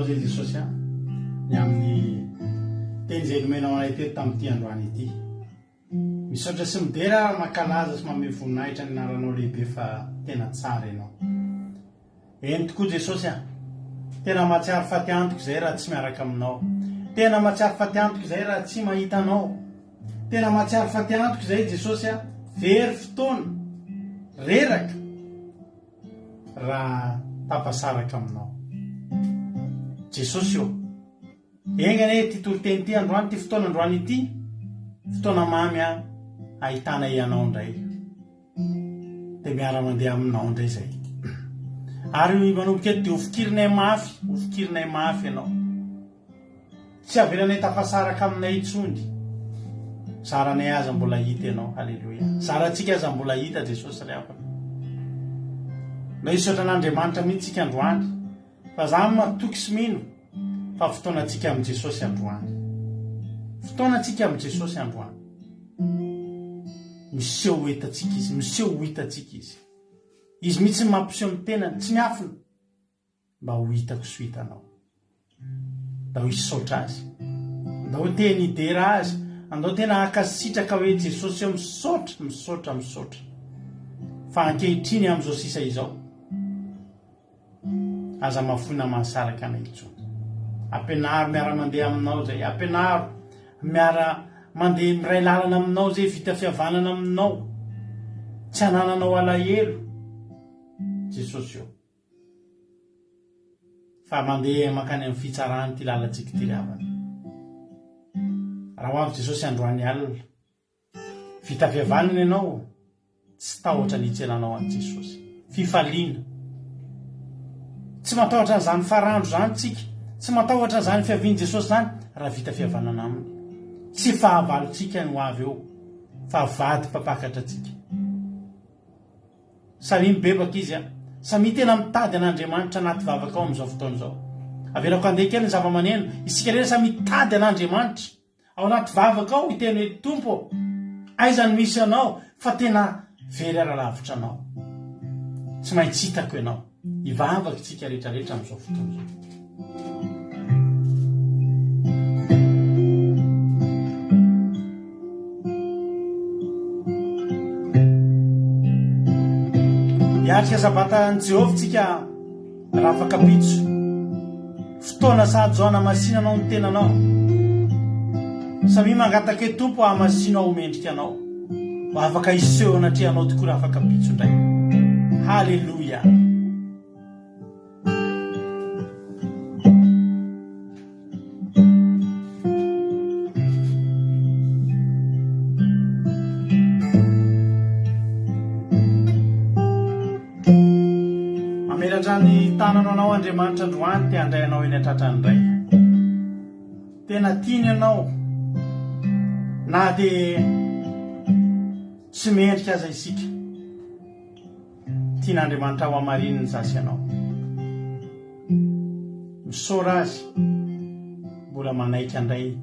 izay Jesosy a, ny amin'ny teny izay nomenao anay teto tamin'ity androany ity. Misaotra sy midera ary mankalaza sy manome voninahitra ny anaranao lehibe fa tena tsara ianao. Eny tokoa Jesosy a! Tena mahatsiaro faty antoka izay raha tsy miaraka aminao. Tena mahatsiaro faty antoka izay raha tsy mahita anao. Tena mahatsiaro faty antoka izay Jesosy a! Very fotoana, reraka raha tafasaraka aminao. Jesosy ô! Enga anie ity toriteny ity androany, ity fotoana androany ity, fotoana mamy an, ahitana ianao indray. Dia miara-mandeha aminao indray izay. Ary manomboka eto dia hofikirinay mafy, hofikirinay mafy ianao. Tsy avelanay tafasaraka aminay intsony. Zaranay aza mbola hita ianao. Haleloia. Zarantsika aza mbola hita Jesosy ry havana. Ndao hisaotra an'Andriamanitra mihitsy isika androany. Fa za matoky sy mino fa fotoanantsika amin'i Jesosy androany. Fotoanantsika amin'i Jesosy androany. Miseho ho hitantsika Izy, miseho ho hitantsika Izy. Izy mihitsy no mampiseho ny tenany, tsy miafina, mba ho hitako sy ho hitanao. Ndao hisaotra Azy. Ndao teny hidera Azy. Andao tena hankasitraka hoe Jesosy ô misaotra, misaotra, misaotra. Fa ankehitriny amin'izao sisa izao, Aza mahafoy na mahasaraka anay intsony. Ampianaro miara-mandeha aminao izay. Ampianaro miara-mandeha miray lalana aminao izay, vita fihavanana aminao. Tsy anananao alahelo. Jesosy ô. Fa mandeha mankany amin'ny fitsarana ity lalantsika ity ry havana. Raha ho avy Jesosy androany alina. Vita fihavanana ianao, tsy tahotra ny hitsenanao an'i Jesosy. Fifaliana. Tsy matahotra an'izany farandro izany tsika. Tsy matahotra an'izany fiavian'i Jesosy izany raha vita fihavanana aminy. Tsy fahavalontsika ny ho avy eo, fa vady mpampakatra antsika. Samia mibebaka izy an. Samia tena mitady an'Andriamanitra anaty vavaka ao amin'izao fotoana izao. Avelako handeha kely ny zava-maneno. Isika rehetra samy hitady an'Andriamanitra. Ao anaty vavaka ao hiteny hoe Tompo ô, aiza no misy Anao fa tena very ara-lavitra Anao. Tsy maintsy hitako Ianao. Hivavaka isika rehetra rehetra amin'izao fotoana izao. Hiatrika Sabatan'i Jehovah tsika Rafakapitso. Fotoana sady zao hanamasinanao ny tenanao. Samia mangataka hoe Tompo hahamasino aho ho mendrika anao. Ho afaka hiseho eo anatrehanao tokoa rafakapitso indray. Haleloia. Mamelatra ny tanano anao Andriamanitra androany te handray anao eny an-tratrany indray. Tena tiany ianao na dia tsy mendrika aza isika. Tian'Andriamanitra ho hamarininy za sy ianao. Misaora azy mbola manaiky handray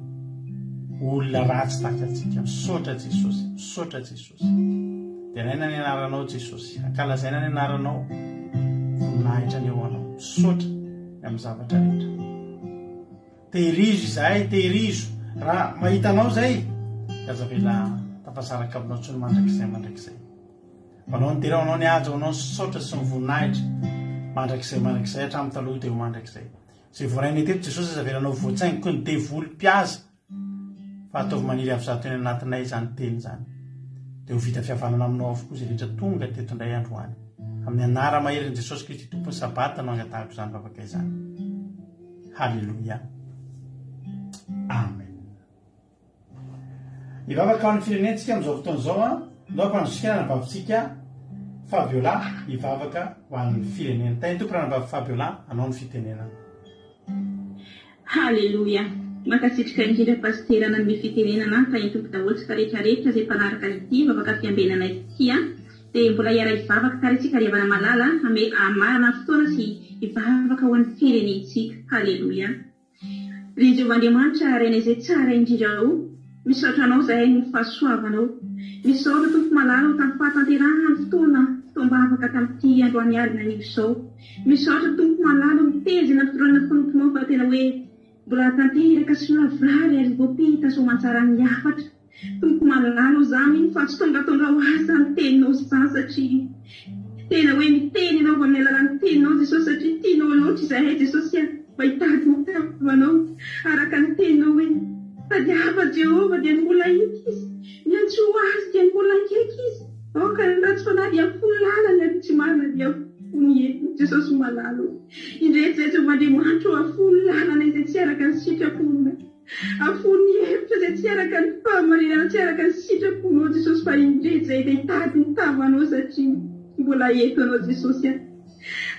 olona ratsy tahaka antsika. Misaotra Jesosy, misaotra Jesosy. Deraina ny anaranao Jesosy, ankalazaina ny anaranao, voninahitra ny eo anao. Misaotra ny amin'ny zavatra rehetra. Tehirizo izahay, tehirizo. Raha mahita anao izay, dia aza avela tafasaraka aminao intsony mandrakizay mandrakizay. Ho anao ny dera, ho anao ny haja, ho anao ny saotra sy ny voninahitra, mandrakizay mandrakizay, hatramin'ny taloha dia ho mandrakizay. Izay voarainay teto Jesosy aza avelanao voatsaingoky ny devoly mpihaza, fa ataovy maniry avy zato eny anatinay izany teny izany. Dia ho vita fihavanana aminao avokoa izay rehetra tonga teto indray androany. Amin'ny anara-maherin'i Jesosy Kristy Tompon'ny Sabata no angatahako izany vavaka izany. Haleloia. Amen. Hivavaka ho an'ny firenentsika amin'izao fotoana izao an, ndao hampandrisika ny anabavintsika Fabiola hivavaka ho an'ny firenena. Tahin'ny Tompo ranabavy Fabiola, anao ny fitenenana. Haleloia! Mankasitrka indrindra Pasitera nanome fitenenana an, tahin'ny Tompo daholo tsika rehetra rehetra izay mpanaraka ity vavaka fiambenana ity an, dia mbola hiara hivavaka tsara isika ry havana malala an, hamarana ny fotoana sy hivavaka ho an'ny firenentsika. Haleloia! Ry Jehovah Andriamanitra Rainay izay tsara indrindra o, misaotra Anao izahay noho ny fahasoavanao. Misaotra Tompo malala o tamin'ny fahatanterahana ny fotoana. fotoam-bavaka tamin'ity androany alina anio izao. Misaotra Tompo malala miteza ny fironana mpanomponao fa tena hoe mbola tanteraka sy lavorary ary voapita soamantsara ny hafatra. Tompo malala o za mino fa tsy tongatonga ho ahy zany teninao zany satria tena hoe miteny ianao avy amin'ny alalan'ny teninao Jesosy satria tianao loatra izahay Jesosy a mba hitady ny tavanao araka ny teninao hoe tadiava Jehovah dia ny mbola hita izy miantsoa azy dia ny mbola akaiky izy aoka ny ratsy fanahy dia fony lalany ary tsy marina dia fony entiny Jesosy malala o indreto izay Jehovah Andriamanitra o afony lalana izay tsy araka ny sitraponao Afoy ny hevitra izay tsy araka ny fahamarinana, tsy araka ny sitraponao Jesosy fa indreto izay dia hitady ny tavanao satria mbola eto Ianao Jesosy a!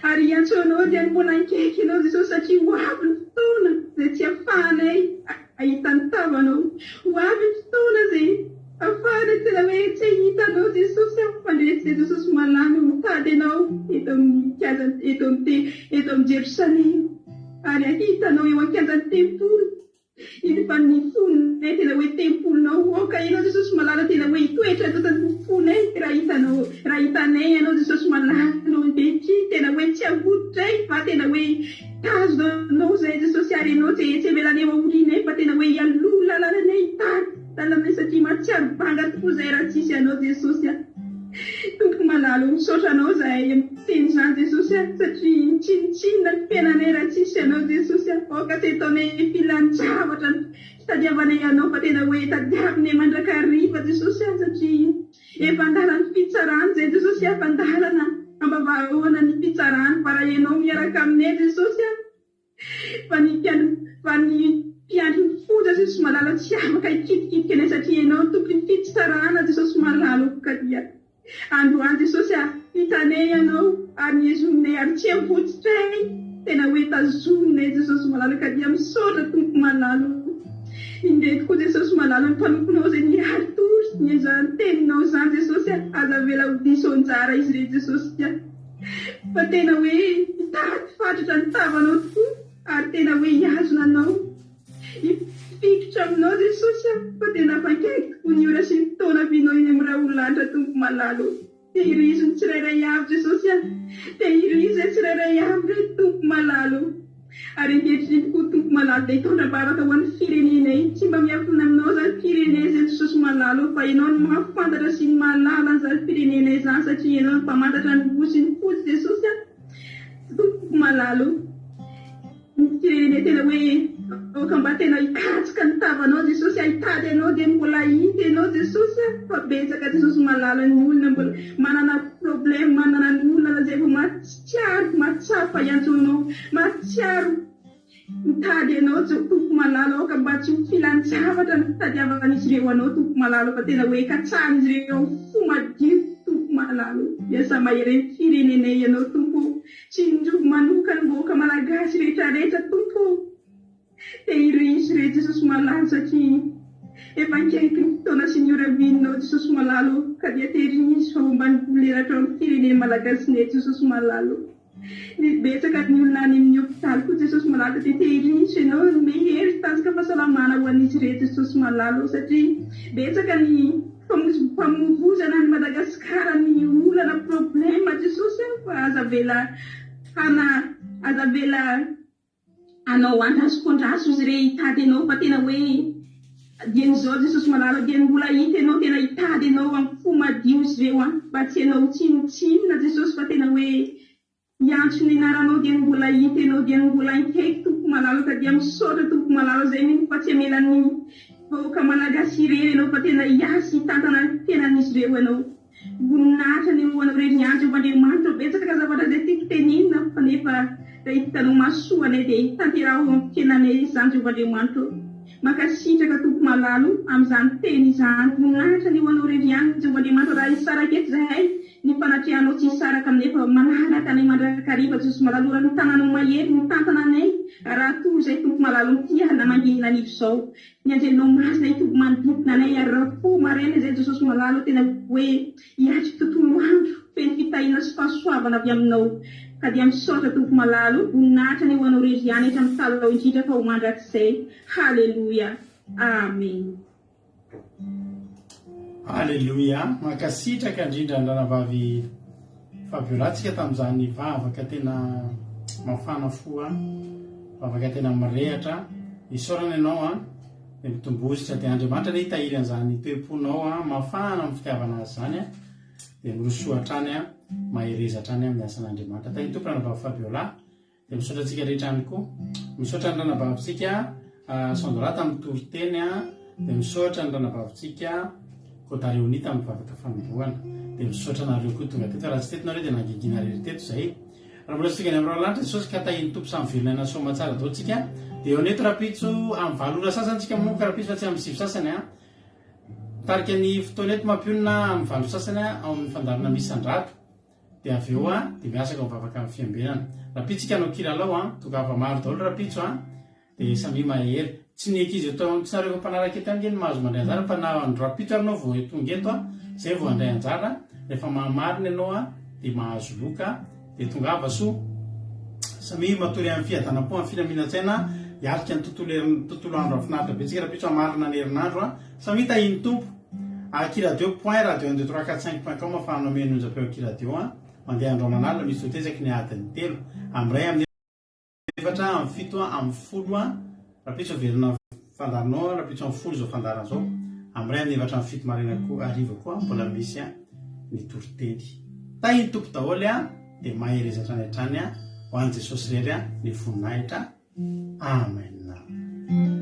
Ary hiantso Anao dia ny mbola hikaiky Ianao Jesosy satria ho avy ny fotoana izay tsy afahanay hahita ny tavanao, ho avy ny fotoana izay afahanay tena hoe tsy hahita Anao Jesosy a! Fa ndreto izay Jesosy malala mitady Anao eto amin'ny kianja, eto amin'ny eto amin'ny Jerosalema. Ary hahita anao eo an-kianjan'ny tempoly. Iny fa ny fonay tena hoe tempolinao. Aoka ianao Jesosy malala tena hoe hitoetra eto anatin'ny fonay raha hitanao, raha hitanay ianao Jesosy malala ankehitriny tena hoe tsy ahoditray fa tena hoe hitazona anao izahay Jesosy ary ianao tsy tsy avelanay ho aorianay fa tena hoe hialoha lalana anay hitady lalana satria mahatsiaro banga tokoa izahay raha tsisy anao Jesosy a. Tompo malala o, misaotra anao zahay miteny izany Jesosy a, satria tsinontsinona ny fiainanay raha tsisy anao Jesosy a, aoka tsy ataonay filan-javatra ny fitadiavanay anao fa tena hoe tadiavinay mandrakariva Jesosy a, satria efa an-dalan'ny fitsarana izay Jesosy a, efa an-dalana ambavahaona ny fitsarana fa raha ianao miaraka aminay Jesosy a, Fa ny mpiandry fa ny mpiandry ny fonja Jesosy malala tsy afaka hikitikitika anay satria ianao no tompon'ny fitsarana Jesosy malala o ka dia androany Jesosy a hitanay ianao ary niezoninay ary tsy avototray tena hoe tazoninay Jesosy malala ka dia misaotra Tompo malala o indreto koa Jesosy malala ny mpanomponao izay niary tory ny izany teninao izany Jesosy a aza avela ho diso anjara izy ireny Jesosy a Fa tena hoe hitady fatratra ny tavanao tokoa ary tena hoe hihazona anao hifikitra aminao Jesosy a! Fa tena afa-akaiky tokoa ny ora sy ny fotoana havianao eny amin'ny raholanitra Tompo malala o! Tehirizo ny tsirairay avy Jesosy a! Tehirizo izay tsirairay avy re Tompo malala o! Ary ankehitriny tokoa Tompo malala dia hitondra bavaka ho an'ny firenenay. Tsy mba miafina aminao izany firenena izany Jesosy malala ô fa Ianao no mahafantatra sy ny mahalala an'izany firenena izany satria Ianao no mpamantatra ny roa sy ny fotsy Jesosy a! Tompo malala ô! Ny firenena tena hoe aoka mba tena hikatsaka ny tavanao Jesosy a! Hitady Anao dia mbola hahita Ianao Jesosy a! Fa betsaka Jesosy malala ny olona mbola manana problème manana ny olana izay vao Mahatsiaro, mahatsapa hiantsoanao, mahatsiaro mitady Anao Tompo malala aoka mba tsy ho filan-javatra ny fitadiavan'izy ireo Anao Tompo malala fa tena hoe katsahan'izy ireo amin'ny fo madio Tompo malala o. Miasa mahery ny firenenay Ianao Tompo o. Tsinjovy manokana ny vahoaka malagasy rehetra rehetra Tompo o. Tehirizo re Jesosy malala satria efa akaiky ny fotoana sy ny ora vininao Jesosy malala o ka dia tehirizo fa homba ny voleratrao ny firenena malagasinay Jesosy malala o ny betsaka ny olona any amin'ny hopitaly koa Jesosy malala dia tehirizo ianao hanome hery tanjaka fahasalamana ho an'izy ireo Jesosy malala o satria betsaka ny famovozana any Madagasikara ny olana problème Jesosy a fa aza avela hana aza avela Anao andraso ko andraso izy re hitady anao fa tena hoe dieny izao Jesosy malala dieny mbola hita ianao tena hitady anao am fo madio izy ireo an mba tsy ianao tsinontsinona Jesosy fa tena hoe hiantso ny anaranao dieny mbola hita ianao dieny mbola ankaiky Tompo malala ka dia misaotra Tompo malala zay mino fa tsy hamela ny vahoaka malagasy irery ianao fa tena hiasa hitantana ny fiainan'izy ireo ianao Voninahitra anie ho anao irery ihany Jehovah Andriamanitra ô, betsaka zavatra izay tiako tenenina fa nefa raha hitanao mahasoa anay dia tanteraho eo amin'ny fiainanay izany Jehovah Andriamanitra ô. Mankasitraka Tompo malala o amin'izany teny izany. Voninahitra anie ho anao irery ihany Jehovah Andriamanitra raha hisaraka eto izahay ny fanatrehanao tsy hisaraka aminay fa manaraka anay mandrakariva Jesosy malala o raha ny tananao mahery mitantana anay raha toa izay Tompo malala o mitia namangina anio izao Ny anjelinao masina hitoby manodidina anay ary raha fo maraina izay Jesosy malala tena hoe hiatrika tontolo andro feno fitahiana sy fahasoavana avy aminao ka dia misaotra Tompo malala o voninahitra anie ho anao rery ihany hatramin'ny talalao indrindra fa ho mandrakizay haleloia Amen. Aleloia! Mankasitraka indrindra ny ranavavy. Fabiola tsika tamin'izany vavaka tena mafana fo a, vavaka tena mirehatra. Isaorana ianao a, dia mitombozitra dia Andriamanitra anie hitahiry an'izany toe-ponao a, mafana amin'ny fitiavana azy izany a, dia mirosoa hatrany a, mahereza hatrany amin'ny asan'Andriamanitra. Tahin'ny Tompo ranabavy Fabiola. Dia misaotra antsika rehetra ihany koa. Misaotra ny ranabavintsika Sandra tamin'ny toriteny, dia misaotra ny ranabavintsika Codareonie tamin'ny vavaka fanombohana. Dia misaotra anareo koa tonga teto. Raha tsy teto nareo dia nangingina irery teto izay. Raha mbola tsy tonga any amin'ny Rano Lanitra Jesosy ka tahin'ny Tompo samy velona aina soamatsara daholo tsika. Dia eo an'eto rahampitso amin'ny valo ora sasany tsika manomboka rahampitso fa tsy amin'ny sivy sasany an. Mitarika ny fotoana eto mampionona amin'ny valo sasany ao amin'ny fandaharana misy Sandrato. Dia avy eo an, dia miasaka mivavaka amin'ny fiambenana. Rahampitso tsika hanao kilalao an, tongava maro daholo rahampitso an, dia samia mahery. Tsy ny ankizy eto, tsy nareo efa mpanaraka eto ihany nge no mahazo mandray anjara fa na rahampitso ary ianao vao tonga eto an, zay vao handray anjara, rehefa mahamarina ianao an, dia mahazo loka, dia tongava soa. Samia matory amin'ny fiadanam-po, amin'ny filaminan-tsaina, hiatrika ny tontolo herin, tontolo andro hahafinaritra be tsika rahampitso hamarina ny herinandro an. Samia tahin'ny Tompo. Akiradio point radio un deux trois quatre cinq point com afahanao mihaino onjam-peo Akiradio an! Mandeha andro aman'alina misy totezaky ny adiny telo, amin'ny iray, amin'ny efatra, amin'ny fito, amin'ny folo an! Rahampitso averina fandaharanao an! Rahampitso amin'ny folo izao fandaharana izao, amin'ny iray, amin'ny efatra, amin'ny fito maraina koa hariva koa mbola misy an! Ny toriteny. Tahin'ny Tompo daholo an! Dia mahereza hatrany hatrany an! Ho an'i Jesosy irery an! Ny voninahitra. Amen.